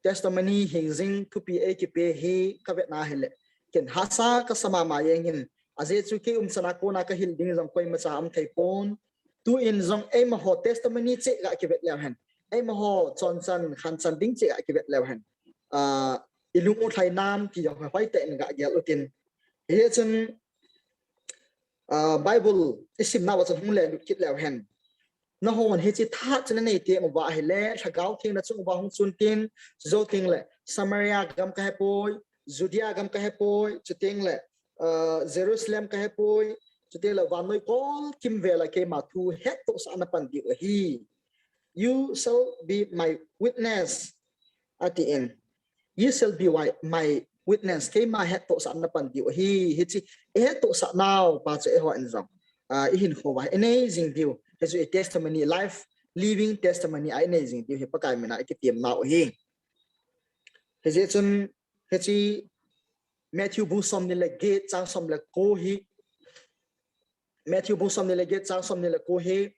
Testimony hing jing thupi eikipe hi kavet na hile, ken hahsa kasa mama jeng in, ajeh chu kei umchan a kona kahil ding jong koima cha aum thei pon. Tuin jong eimaho testimony cheh ga kivet leu hen, eimaho chonchan khanchan ding cheh ga kivet leu hen, ah, ilung u lhai nam ti jong hoitah in ga gel utin. Hichun, ah, Bible isim nauva chun hung le lut kit leu hen, nahon hiche tha chu nanei teng uva ahile, Lhagao Theng nachung uva hung chun tin, chujou teng le, Samaria gam kahepoi, Judea gam kahepoi, chuteng le, ah, Jerusalem kahepoi, chuteng le vannoi kolkim vel a keima thu hettohsah napan diu ahi. You shall be my witness, atin. You shall be wi-, my witness. Keima hettohsah napan diu ahi. Hiche ihettohsah nau pa chu eihon jong, ah, ihinkho uva inei jing diu. Hichu i testimony, life, living testimony a inei jing diu hi Pakai mina ikitiem nau ahi. Hijeh chun, hiche Matthew bung somni le get chang som le ko hi, Matthew bung somni le get chang somni le ko hi,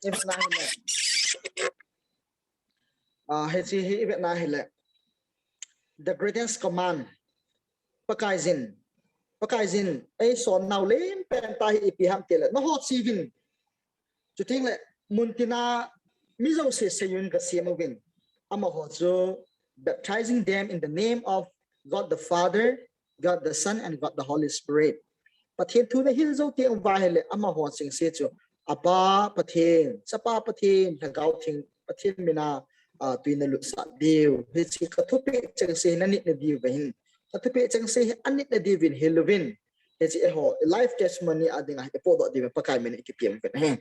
ivet na hile, ah, hiche hi ivet na hile, the greatest command, Pakaiyin, Pakaiyin eisonnau len pen tah hi ipi ham tile, naho cheuvin, chuteng le muntina mi jouse seiyun gasem uvin, amaho chu baptizing them in the name of God the Father, God the Son, and God the Holy Spirit. Pathen thu nahil jou teng uva hile, amaho chengse chu, Apa Pathen, Chapa Pathen, Lhagao Theng Pathen mina, ah, tui nalutsah diu. Hiche kathupeh chengse hi nanit nadiu ahin. Kathupeh chengse hi anit nadiuvin hilou vin. Hiche eiho life testimony a dinga ipohdoh diuvin Pakai mina ikitiem uvin ahi.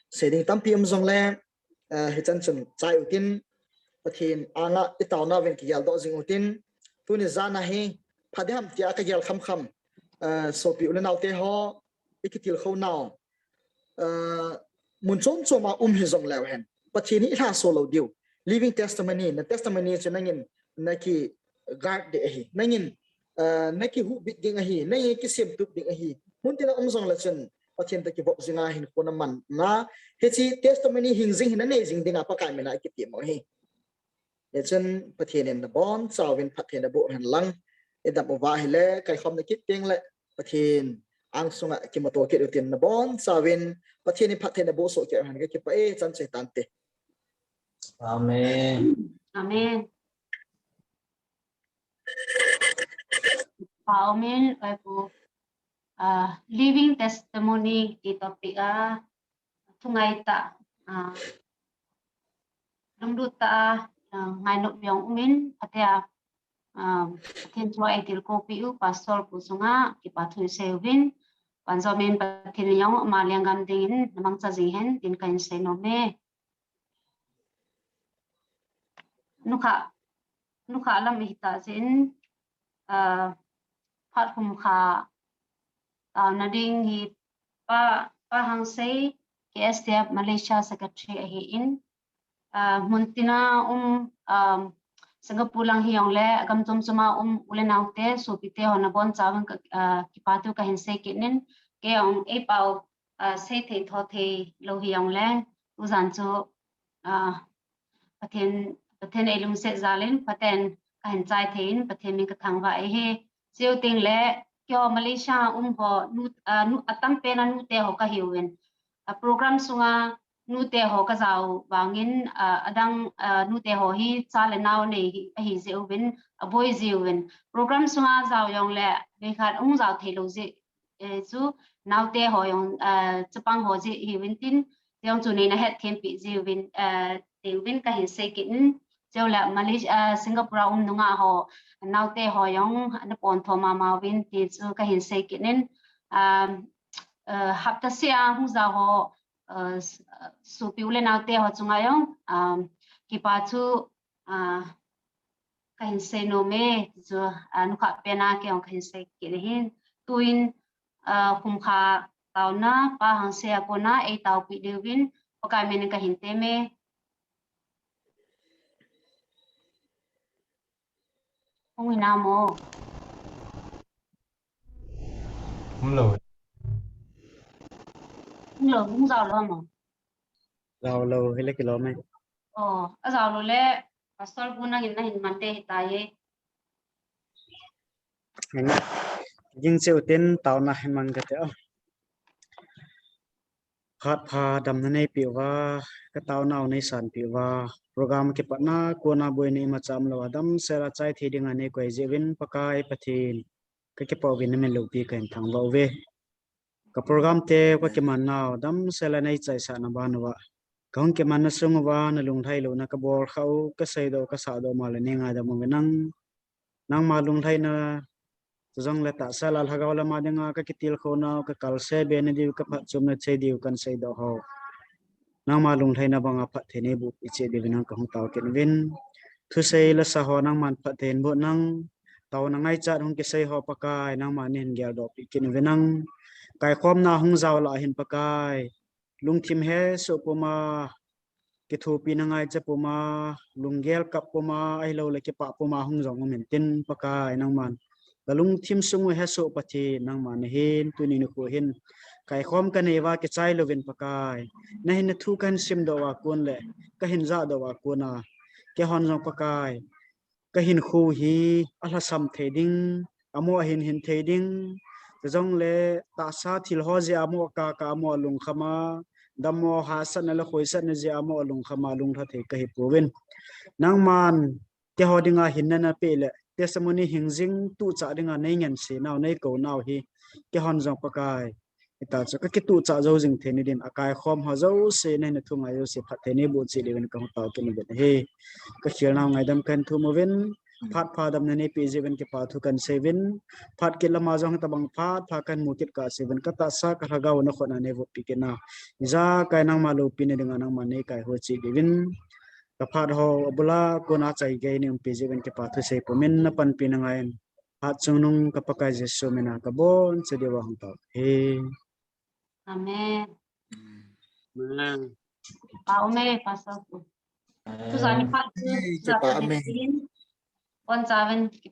Sei ding tampi um jongle, ah, hichan chun chai utin, Pathen anga itaona uvin kigeldoh jing utin, tuni jana hi, pha ding ham tia kagel khamkham, ah, sopi u le naote ho, ikitilkhou nau, ah, mun chom chom a um hijong leu hen, Pathen hi ilhaso lou diu. Living testimony, na testimony chu nangin naki guard ding ahi. Nangin, ah, nakihuhbit ding ahi. Nangin kisemtup ding ahi. Muntina um jongle chun, Pathen toh kivop jinga hinkho naman na, hiche testimony hing jing hi nanei jing dinga Pakai mina ikitiem u ahi. Hichun Pathen in nabonchauvin phatthei naboh hen lang, idam uva hile, kaikhom nakit teng le, Pathen angsunga kimuto kit utin nabonchauvin, Pathen in phatthei naboh soh kit hen, kakipah e, chan chu hitante. Amen. Amen. Pa Amen, Bible. Ah, living testimony ti topic a, thungai tah, ah, lunglut tah a, ah, ngainop jong umin, phatea, ah, Pathen thua eitilkhoupi u, Pastor pu chunga, kipa thu isei uvin, pan jomin Pathen jong ama lenggam dingin, namangcha jing hen, tin kahin sei nom e. Nukha, nukha lam hita jin, ah, phat khum kha, ah, na ding hi pa, Pa Hangsei, K S T F Malaysia Secretary ahin, ah, muntina um, um, Singapore lang hijongle, agam chom choma um, u le naote, sopite ho nabonchauvin ka, ah, kipa thu kahin sei kit in, kei jong eipao, ah, seithei thothei lou hijongle, tujan chu, ah, Pathen, Pathen eilungset jalin, Pathen kahin chai thei in, Pathen min kathangvah e. Chuteng le, keiho Malaysia um ho, nu, ah, nu, atam pen a nute ho kahiuvin. A program sunga nute ho kajao vangin, ah, adang, ah, nute ho hi cha le nao nei hi, ahi jeh uvin, aboi jiuvin. Program sunga jao jongle, veikhat hung jao thei lou jeh, eh, chu naote ho jong, eh, chapang ho jeh hiuvin tin, jong chu neina hetthempi jiuvin, eh, tiuvin kahin sei kit in, chule Malaysia, eh, Singapore a um nungah ho, naote ho jong, naponthom mama uvin ti chu kahin sei kit in, um, eh, hapta seh a hung jao ho, eh, s-, eh, sopi u le naote ho chunga jong, um, kipa thu, ah, kahin sei nom e, chu, a, nukha pena kei jong kahin sei kit ahin. Tuin, a, kum khat taona, Pa Hangse a kona, ei taopi diuvin, Pakai min in kahin temme. Hung hinam o. Hung lou. Hung lou, hung jao lou mo. Jao lou, hile kilom e. O, ajao lou le, Pastor Pu nangin nahin man te hita ye. Hina, jing cheu tin taona hin mang kate o. Phat pha damna neipeh uva, ka taonau neisanpeh uva, program kipatna kona boina imacha umlouva damsela chai thei dinga neikoi jeh uvin Pakai Pathen, kakipah uvin namin loupi kahin thangvah uve. Ka program te kakiman nau damsela neichaisah na ban uva, kahung kimanna sung uva nalunglhai louna kabol khah u, kaseidoh, kasahdoh ma le neingaidam uve nang. Nangma lunglhaina, chujongle tahsa le lhagao lama dinga kakitilkhou nau, kakalse be nadiu, kaphatchomna thei diu kahin seidoh ho, nangma lunglhaina banga phatthei neiboh peh cheh diuvin nang kahung tao kit uvin. Thusei lasa ho nangman phatthei in boh nang, taona ngaichat hung kisei ho Pakai, nangman nahin geldoh peh kit uvin nang. Kaikhomna hung jao lah hin Pakai, lungthim hesoh puma, kithopina ngaicha puma, lunggel kap puma, ahilouleh kipah puma hung jong um intin Pakai nangman, kalungthim sung u hesoh Pathen nangman nahin, tuni nikho hin kaikhom kanei uva kichai louvin Pakai, nahinna thu kahin simdoh uva kon le kahin jahdoh uva kona, keihon jong Pakai, kahinkho hi alhasam thei ding, amo ahin hin thei ding, chujongle tahsa thil ho jeh a amo akaka, amo alungkhama, dammo hahsatna le khoisatna jeh a amo alungkhama lunglha thei kahipouvin, nangman keiho dinga hinna napeh le testimony hingjing tuchah dinga neingense nau, neikou nau hi, keihon jong Pakai, hita chu kakituhchah jou jing theina din, akaikhom ho jouse nahinna thu ngai jouse phatthei neiboh cheh diuvin kahung tao kit uvin ahi. Kakhel nau ngaidam kahin thum uvin, phat pha damna neipeh jeh uvin kipa thu kahin sei uvin, phat kit lama jong hitobang phat pha kahin mu kit kah cheh uvin, katahsa kalhagao nakhutna neivohpi kit na, ijakai nangma loupina dinga nangman neikaiho cheh diuvin, kaphat ho abula kona chaigei neiumpi jeh uvin kipa thu sei pumin, napanpina ngaiyin, hatchungnung ka Pakai Jesu mina kabonchauva hung tao hi. Amen. Amen. Kipa ume, Pastor Pu. Tujani phat chu, Amen. Kipa ume. Pon chaven,